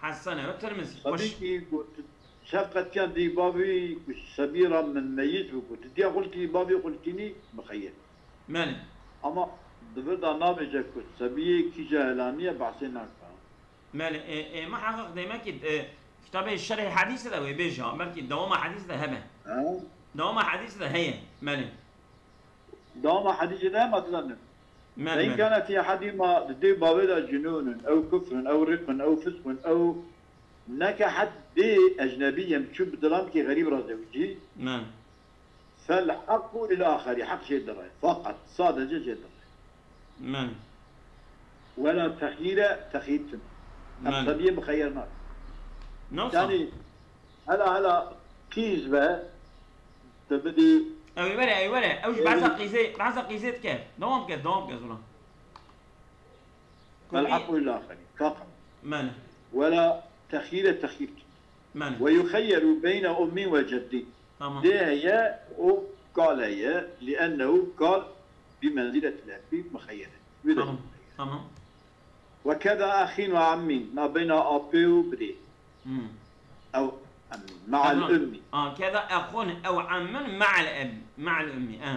Hesene ve Tirmizî. Xweş. Tabii ki ku tu şefqetiyan dî bavî ku sebî ra min meyîz bû ku tu diya xulkî bavî xulkînî mixeyir. Belê. Ama di vir da nabêje ku sebiyê kîja helaniye behsê naka. Belê, e, e, muheqeq demek ki, e, kitabê şerhê hedîsê de wê bêje, belkî dewama hedîsê de hebe. Ha? Dewama hedîsê de heye. Belê. Dewama hedîsê de hema dizanin. Belê, Fe in belê. Kâne fî ehedîhima, di dê bavê de cunûnun, ew kufrun, ew riqun, ew fiskun, ew neke hed dê ecnebî yem çû bi dilamkî xerîb re zewicî. Belê. Fel haqqu lil axerî, heq jê dire. Faqat, sadece jê dire. Belê. Wela texyîre, texyîr tune. Em Belê. Sebiyê mixeyer nake. Ne wisa? Yani, hela, hela qîz be, tu bidî Ew ê were, ew ê were. Ew ji behsa Ew qîzê, behsa qîzê dike. Dewam bike, dewam bike, zûna. Ku Fel bî- haqqu lil axerî. Faqat. Belê. Wela texyîre, texyîr tune. Belê. Ve yuxeyyeru beyne ummî ve ceddî. Tamam. Dê heye û kal heye, liennehu kal bi menziletil ebî mixeyer e. Wî de Tamam, tamam. Ve keda exîn ve emmîn, nabeyna apê û birê. Hmm. Ew emmîn, me'al Tamam. Ummî. Aa, keda exûn ew emmin me'al eb-, me'al ummî, e.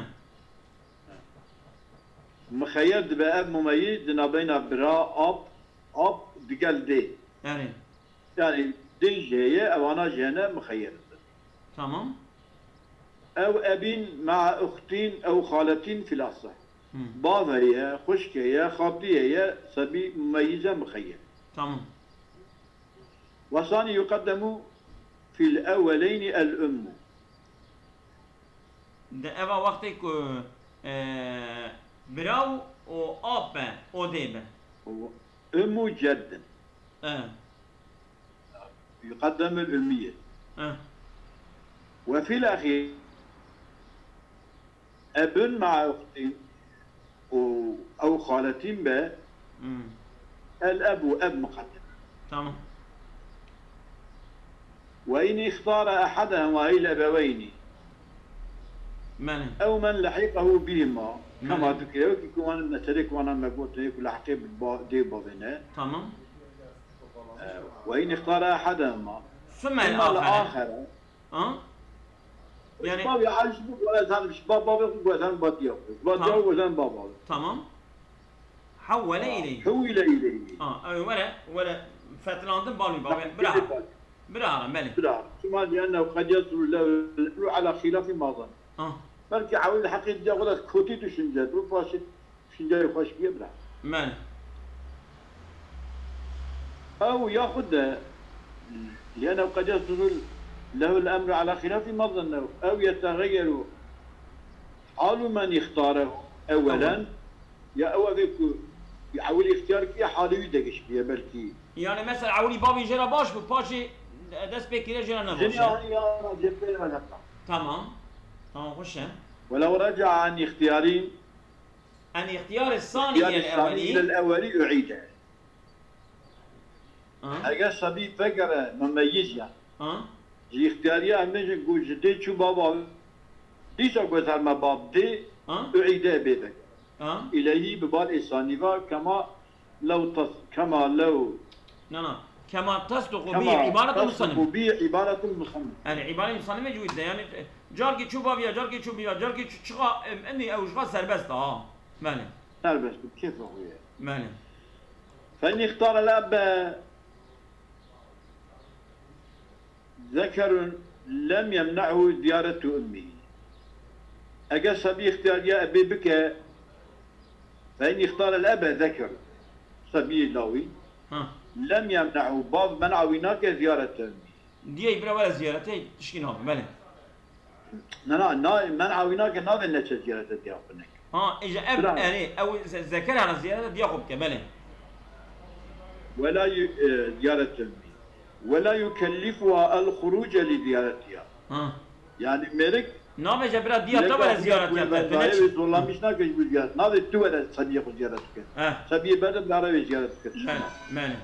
Mixeyer dibe ev mumeyîz di nabeyna bira, ap, ap digel dê. Yani. Yani dê jî heye, ewana jî hene mixeyer in. Tamam. Ew ebîn me'a uxtîn ew xaletîn fil aseh. Hı. Bav heye, xwişk heye, xatî heye, sebî mumeyîze mixeyer. Tamam. Ve sanî yuqeddemu fil ewweleynî el ummu. Di eva wextê ku, e, biraw û ap be, o dê be. Ummu ceddin. E. Yuqeddemul ummiye. E. Ve fil exîr ebun ma'a uxtin û ew xaletîn be, Hmm. El ebu, eb muqeddem. Tamam. Ve in îxtara ehedehuma il ebeweynî. Mene. Ew men lehiqehu bihima. Mene. Kema dikire wekî ku wan meselê ku wana me got, ku lehiqê bi ba-, dê bavê ne. Tamam. E, ve in îxtara ehedehuma. Sümme Sümme el-axere. Axere. Ha? Yani Bavê Ayşe bu, bu ezan, ba-, bavê xwe bu ezan, ba diya xwe. Ba diya Tamam. xwe ezan, ba bavê. Tamam. Hawwele Ha, ileyhi. Hewwile ileyhi. Ha, ew were, were fetlandin balî bavê. Bira. Bira, belê. Bira. Şima li'ennehu qed yesulu lehu al-emru ala hilafi ma zann. Ha. Belkî ewil heqî diya xwe de kotî düşünce, bu paşê Düşünceyê xweş bûye bira. Mene. Ew yaxud de, li'ennehu qed yesulu lehul emru ala hilafi ma zannehu, ew yeteğeyyeru halu men îxtarehu ewwelen, Ewwel. ya ew evê ku ewil îxtiyar kiye halê wî degiş bûye belkî. Yani mesela ewilî bavê jê re baş bû, paşê dest pê kiriye jê re nebaş Jinî e. ya, ya, jê pê re neka. Tamam. Tamam, xweş e. Welew reca'a an îxtiyarî En îxtiyarê sanî Îxtiyarê yel sanî evelî. yel evelî uîde. Ha? Eger sebî vegere mumeyyiz ya. Ha? Ji îxtiyariya em bêjin ku ji dê çû baba, dîsa ku ez herme bab dê, Ha? uîde bê vegere. Ha? Îleyhî bi bal ê sanî va kema لو تص-، كما لو، Na, na. Kema tesduqu bî كما ibaretul تصدق musannim. بي عبارة المصنف. Yani îbarê musannim cû de. Yani, e, carkê çû baviya, carkê çû biya, carkê çû çiqa, em, endî ew jixwe serbest e, ha. Belê. Serbest, bi kêfa xwe ye. Belê. فإن اختار الأب ذكر لم يمنعه زيارة أمه. Eger sebî îxtiyariya ebê bike, فإن اختار الأب ذكر، sebiyê lawî, Ha. لم يمنعه، bav men'a wî nake زيارة أمه. Diyê bira were ziyaretê tişkî nabe, belê. Na, na, na, men'a wî nake, navê neçe ziyarete diya xwe neke. Ha, îja ev, Bira. Erê, ew ze-, zeker hana ziyarete diya xwe bike, belê. ولا ي-، e, زيارة أمه. ولا يكلفها الخروج لزيارتها. Ha. Yani mêrik Nabêje bira diya te were ziyaretiya te, tu neçî. Zorlamiş nake ji bo ziyaret. Navê tu were sebiyê xwe ziyaret bike. Eh. Sebiyê berde dare wê ziyaret bike. Belê, belê.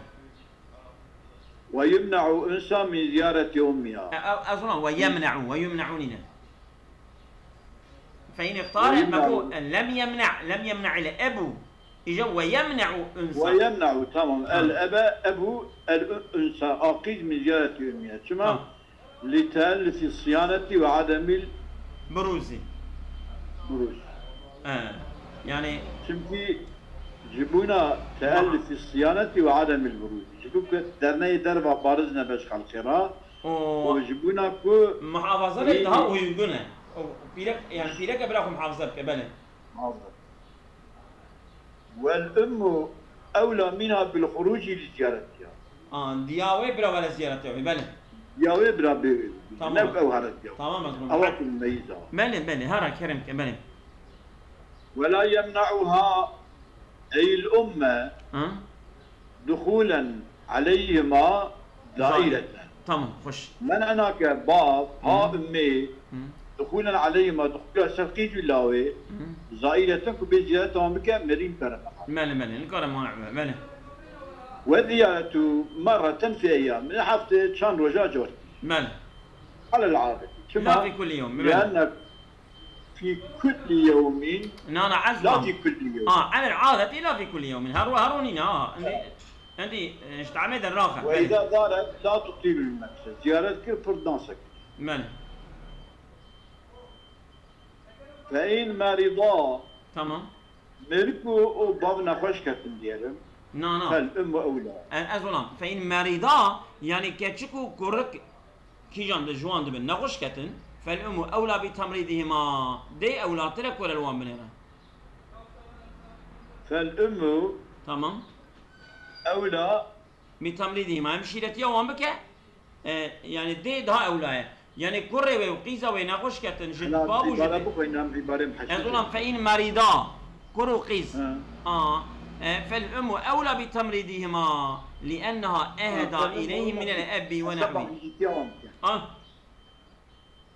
ويمنع الأنثى من زيارة أمها. E, e, ez ona, ويمنع، ويمنع nîne. فإن اختار، ويمنع. Me got, لم يمنع، لم يمنع ile ebu. Îja ويمنع الأنثى. ويمنع، tamam. Ha. الأب، أبو الأنثى، أقيد من زيارة أمها. Çima? Ha. لتألف الصيانة وعدم ال- Birûzî. Birûz. He. Yani Çimkî ji bona تألف الصيانة وعدم البروز. Ji bo ku derneyê derva bariz nebe ji xelkê re. O û ji bona ku muhafaza be daha uygun e. O pîrek, yani pîreke bira xwe muhafaza bike, belê. Muhafaza. والأم أولى منها بالخروج لزيارتها. Aa, diya wê bira were ziyaretiya wê, belê. Diya wê bira bê wê. Tamam. Ne ew here diya. Tamam, ez Ewa ku meyiza. Belê, belê, hara kerem ke, belê. ولا يمنعها أي الأم Ha? دخولا عليهما زائرة. Tamam, xweş. Men'e nake bav, ha Hı. Ummê, Hı. دخولا عليهما, dixula ser qîz û lawê, Hı. Zaîreten ku bê ziyareta wan bike, merî nikare meqam. Belê, belê, nikare mane be, belê. وزيارة مرة في أيام, heftê çend roja cor. Belê. على العادة. Çima? La fi kulli yewm, belê. لأن في كل يوم Na, na, ez لا wan. في كل يوم. Ha, alel adetî la fi kulli yewmin. Her ro-, her ro nîne, ha. Endî, endî, e, ji temê de raxe. Belê. وإذا زارت لا تطيل المكث. Ziyaret kir, pir danse kir. Belê. فإن مرضا. Tamam. Mêrik û, û bav nexweş ketin diyelim. Na, na. فالأم أولى. E, ez olam. فإن مرضا, yani keçik û kurik Kîjan di ji wan dibin nexweş ketin, فالأم أولى بتمريضهما, dê ewlatir e ku were li wan binêre. فالأم Tamam. أولى. بتمريضهما, em şîretiya wan bike, e, yani dê daha ewla ye. Yani kurê wê û qîza wê nexweş ketin ji Hela bav û ji îbare dê. Bixwîne, em îbarê em Ez heşî olam, dikin. فإن مرضا. Kur û qîz. He. A, e, فالأم أولى بتمريضهما لأنها أهدى إليه من الأب ونحوه. A.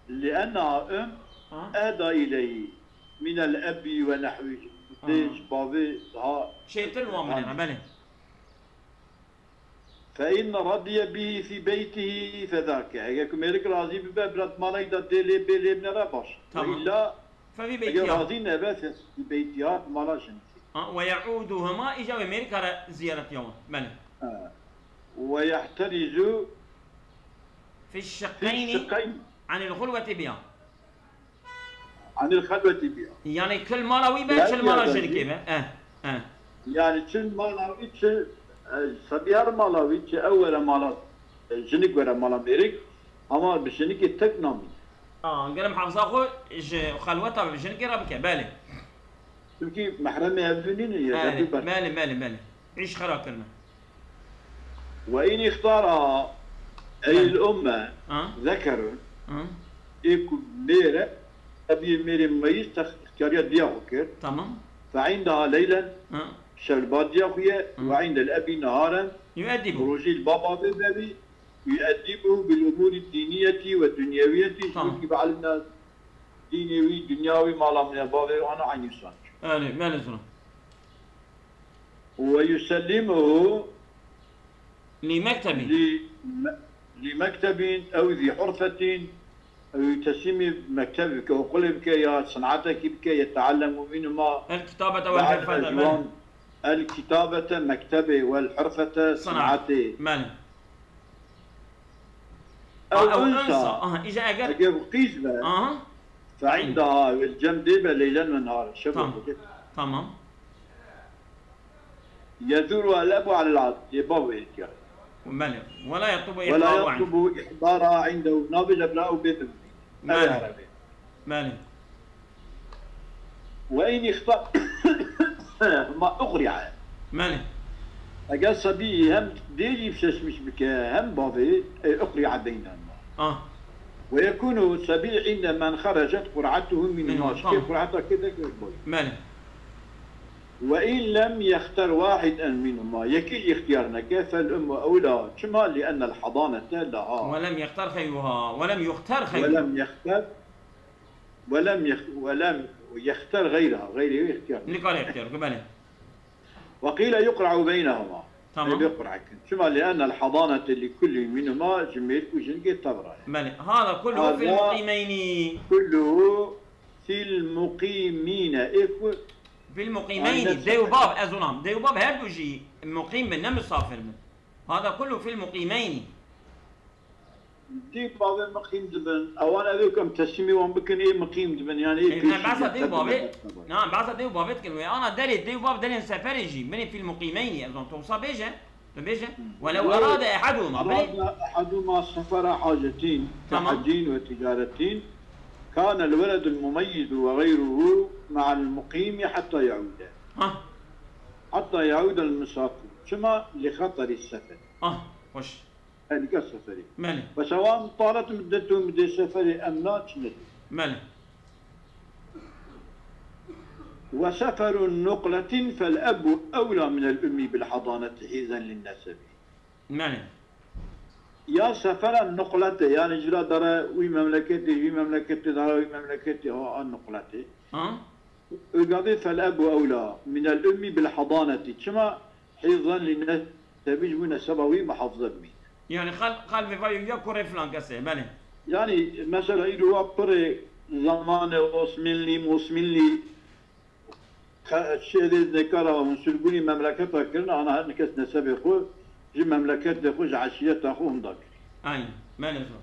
لأنها أم أهدى إليه من الأب ونحوه. Dê ji bavê daha Çêtir wan binêre, belê. فإن رضي به في بيته فذاك. Eger ku mêrik razî bibe, bira di malekî de dê lê bê lê binêre baş. Tamam. Ve illa ففي بيتها. Eger razî nebe, fe fi beytiha, di mala jinikê. Ha, ويعودهما, îca wê mêrik kare ziyaretiya wan. Belê. Ha. ويحترز في الشقين في الشقين. عن الخلوة بها. عن الخلوة بها. Yani kil mala wî be, çil mala jinikê be. Eh, eh. Yani çil mala wî, çi, e, sebî her mala wî, çi ew were mala, e, jinik were mala mêrik, ama bi jinikê tek namîne. Aa, gere muhafaza xwe ji xelweta bi jinikê re bike, belê. Çimkî mehremê hevdû nîne, ya Belê, hevdû ber. Belê, belê, belê. Îş xera kirine. وإن اختارها أي الأم ذكر. Ê ku mêr e, tebî mêrê meyîz tex-, îxtiyariya diya xwe kir. Tamam. فعندها ليلا, şev li ba diya xwe ye, وعند الأب نهارا, يؤدبه. Rojî li ba bavê bevî, يؤدبه بالأمور الدينية والدنيوية, Tamam. Ji bo ku bielime dînê wî, dinya wî, mala min e, bavê ana eynî sanc. Belê, belê zira. ويسلمه لمكتب. لم-، لمكتب أو ذي حرفة, ew teslîmî mekteb bike, okulê bike, ya sinetekî bike, يتعلم منهما. الكتابة بعض والحرفة, belê. Ji wan الكتابة مكتبة والحرفة صنعة. صنعة. Belê. أو Aa, ew أنثى. Unsa. Aha, îja eger. Eger qîz be, Aha. فعندها, cem dê be, ليلا ونهارا, şev û Tamam. roj. Tamam. يدور الأب على العدد, yê bav ê ihtiyar. Belê. ولا يطلب ولا إحضاره عنده. يطلب إحضارها عنده, nabêje bira ew bê bimîne. Ew ê Belê. herebê. Belê. وإن اختار, ما أقرع. Belê. Eger sebî hem dê jî seçmiş bike, hem bavê, e, أقرع بينهما. Ah. ويكون السبي عند من خرجت قرعته منهما. Minhuma, Şikê tamam. qur'eta kê de kir boy. Belê. وإن لم يختر واحدا منهما, yekî jî îxtiyar neke, فالأم أولى. Çima? لأن الحضانة لها. ولم يختر خيرها. ولم يختر خيرها. ولم يختر, ولم يخ-, ولم يختر غيرها, غيرê wê îxtiyar neke. Nikare îxtiyar ku, belê. وقيل يقرع بينهما. Tamam. Ê bê qur'a kin. Çima? لأن الحضانة لكل منهما, ji mêrik û jinekê tevra ye. Belê. هذا كله في هذا المقيمين. كله في المقيمين. Ê ku في المقيمين. Aynen. Dê û bav, ez onam. Dê û bav her du jî muqîm bin, ne misafir bin. هذا كله في المقيمين. Dê bavê miqîm dibin. Ewan ev ê ku em teslîmê wan bikin, ê miqîm dibin. Yani ê E, pêşî ne, behsa dibin, dê û bavê. tebî. Na, behsa dê û bavê dikin wê. Ana derê dê û bav derên seferê jî. Binê في المقيمين. Ez onam, tu wisa bêje. Tu bêje. ولو أراد أحدهما. Binê. أراد أحدهما سفر حاجة Tamam. كحج وتجارة كان الولد المميز وغيره مع المقيم حتى يعود. Ha. حتى يعود المسافر. Çima? لخطر السفر. Ah. Hoş. Tehlike seferi. Belê. وسواء طالت مدته مدة سفر أم لا, çi ne? Belê. وسفر النقلة فالأب أولى من الأم بالحضانة حيزا للنسب. Belê. Ya sefera nuqlete, yani jira dara wî memleketê, wî memleketê dara wî memleketê, ha, a nuqlete. Ha? Îgabê فالأب أولى من الأم بالحضانة. Çima? حيزا للنسب, ji bo neseba wî muhafaza bimîne. Yani xal, xal vê vayê ya kurê filan kesê, belê. Yani mesela îro wa pirê zamanê Osmanlî, Mosmanlî, ka-, şêrê nekara hûn sürgûnî memleketa kirin, ana her kes nesebê xwe ji memleketê xwe, ji eşîreta xwe hûn da kirî. Aynen, belê zor.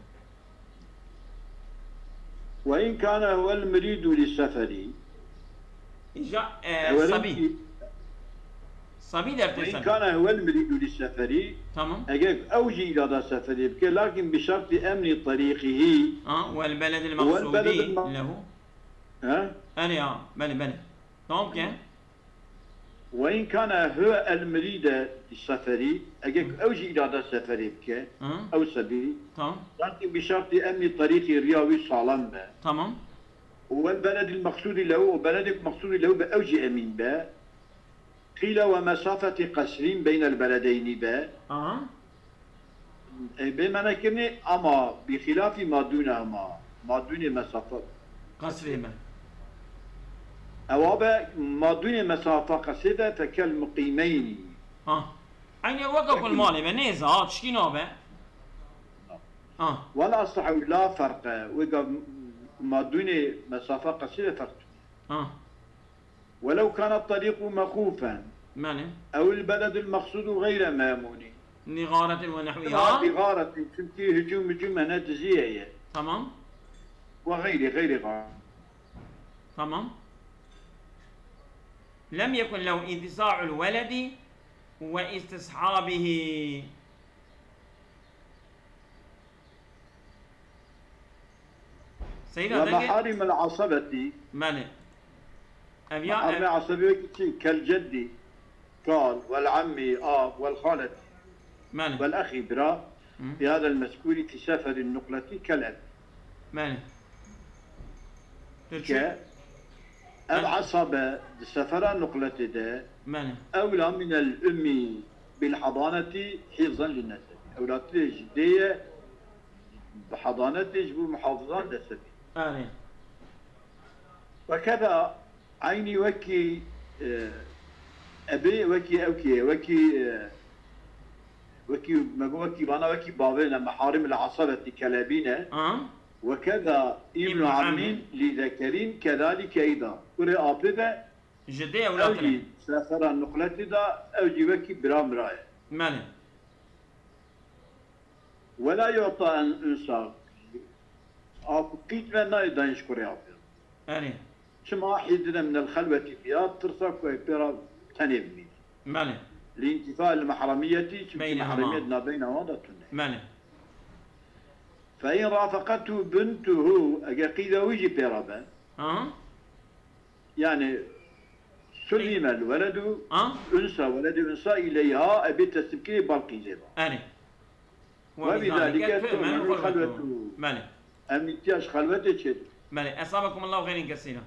وإن كان هو المريد للسفر. Îja, e, Ew sabî. ki- Sabî dertê وإن sabî. كان هو المريد للسفر. Tamam. Eger ew jî îrada seferê bike, lakin بشرط أمن طريقه. Ha, والبلد والبلد المقصود الم- له. Ha? Erê ha, belê, belê. Tamam ki. وإن كان هو المريد للسفر, eger ew jî îrada seferê bike, Ha, ew sebî, tamam. lakin بشرط أمن طريقه, riya wî salam be. Tamam. والبلد المقصود له, û beledê ku meqsûdî lew be, ew jî emîn be. قيل ومسافة قصر بين البلدين be. Aha. E, bê menekirinê, ama بخلاف ما دونهما, ma dûnê mesafe. Qesrê me. Ewa be, ma dûnê mesafe qesrê be, فكالمقيمين. Ha. Aynı weka kul malê be, nêze, ha, tişkî nabe. Ha. والأصح لا فرق, wê ga ma dûnê mesafe qesrê be ferq tune. Ha. ولو كان الطريق مخوفا Belê. أو البلد المقصود غير مأمون. Nîxaretin ve nehwiha. بغارة, çünkü hücum, hücum hene, diziye ye. Tamam. وغير, غير غارة. Tamam. لم يكن له انتزاع الولد واستصحابه. Seyda, dengê. ومحارم العصبة. Belê. Ev ya, محارم ev. عصبة wekî çi? كالجد, kal, والعم, av, والخالة, Belê. والأخ, bira. Hı. في هذا المذكور في سفر النقلة كالأب. Belê. Tu çi? Ke ev asabe di sefera nuqletê de Belê. أولى من الأم بالحضانة حفظا للنسب. Ewlatê ji dê ye bi hadanetê ji bo muhafizan nesebê. Erê. وكذا, eynî wekî, e, ebê, wekî ewkê, wekî, e, wekî, me got, wekî vana, wekî bavê ne, meharim li asabetî kelebî ne. Ha? وكذا ابن ابن عم عم. لذكر كذلك أيضا. Kurê apê be, Ji dê ewlatine. Ew jî sefera nuqletî da, ew jî wekî bira mira ye. Belê. Wela yu'ta en unsa. Ap qît ve nayê dayîn ji kurê apê. Erê. Çima hîdine min el xelwetî biya, tirsa ku ê pê ra tenê bimîne. Belê. Li intifa el mehremiyetî, çünkü Beynehuma. Mehremiyet nabeyna wan da tune. Belê. Fe in rafaqethu bintuhu, eger qîda wî jî pê ra be, Aha. yani sulime el weledu, Ha? Unsa, weledu unsa ileyha, e bê teslimkirî bal qîzê ba. Erê. Ve bidalike tu'menu tu'menu xelwetu. xelwetu. Belê. Em îhtiyacî xelwetê çê. Belê. Esabekum Allahu xeyrin kesîra.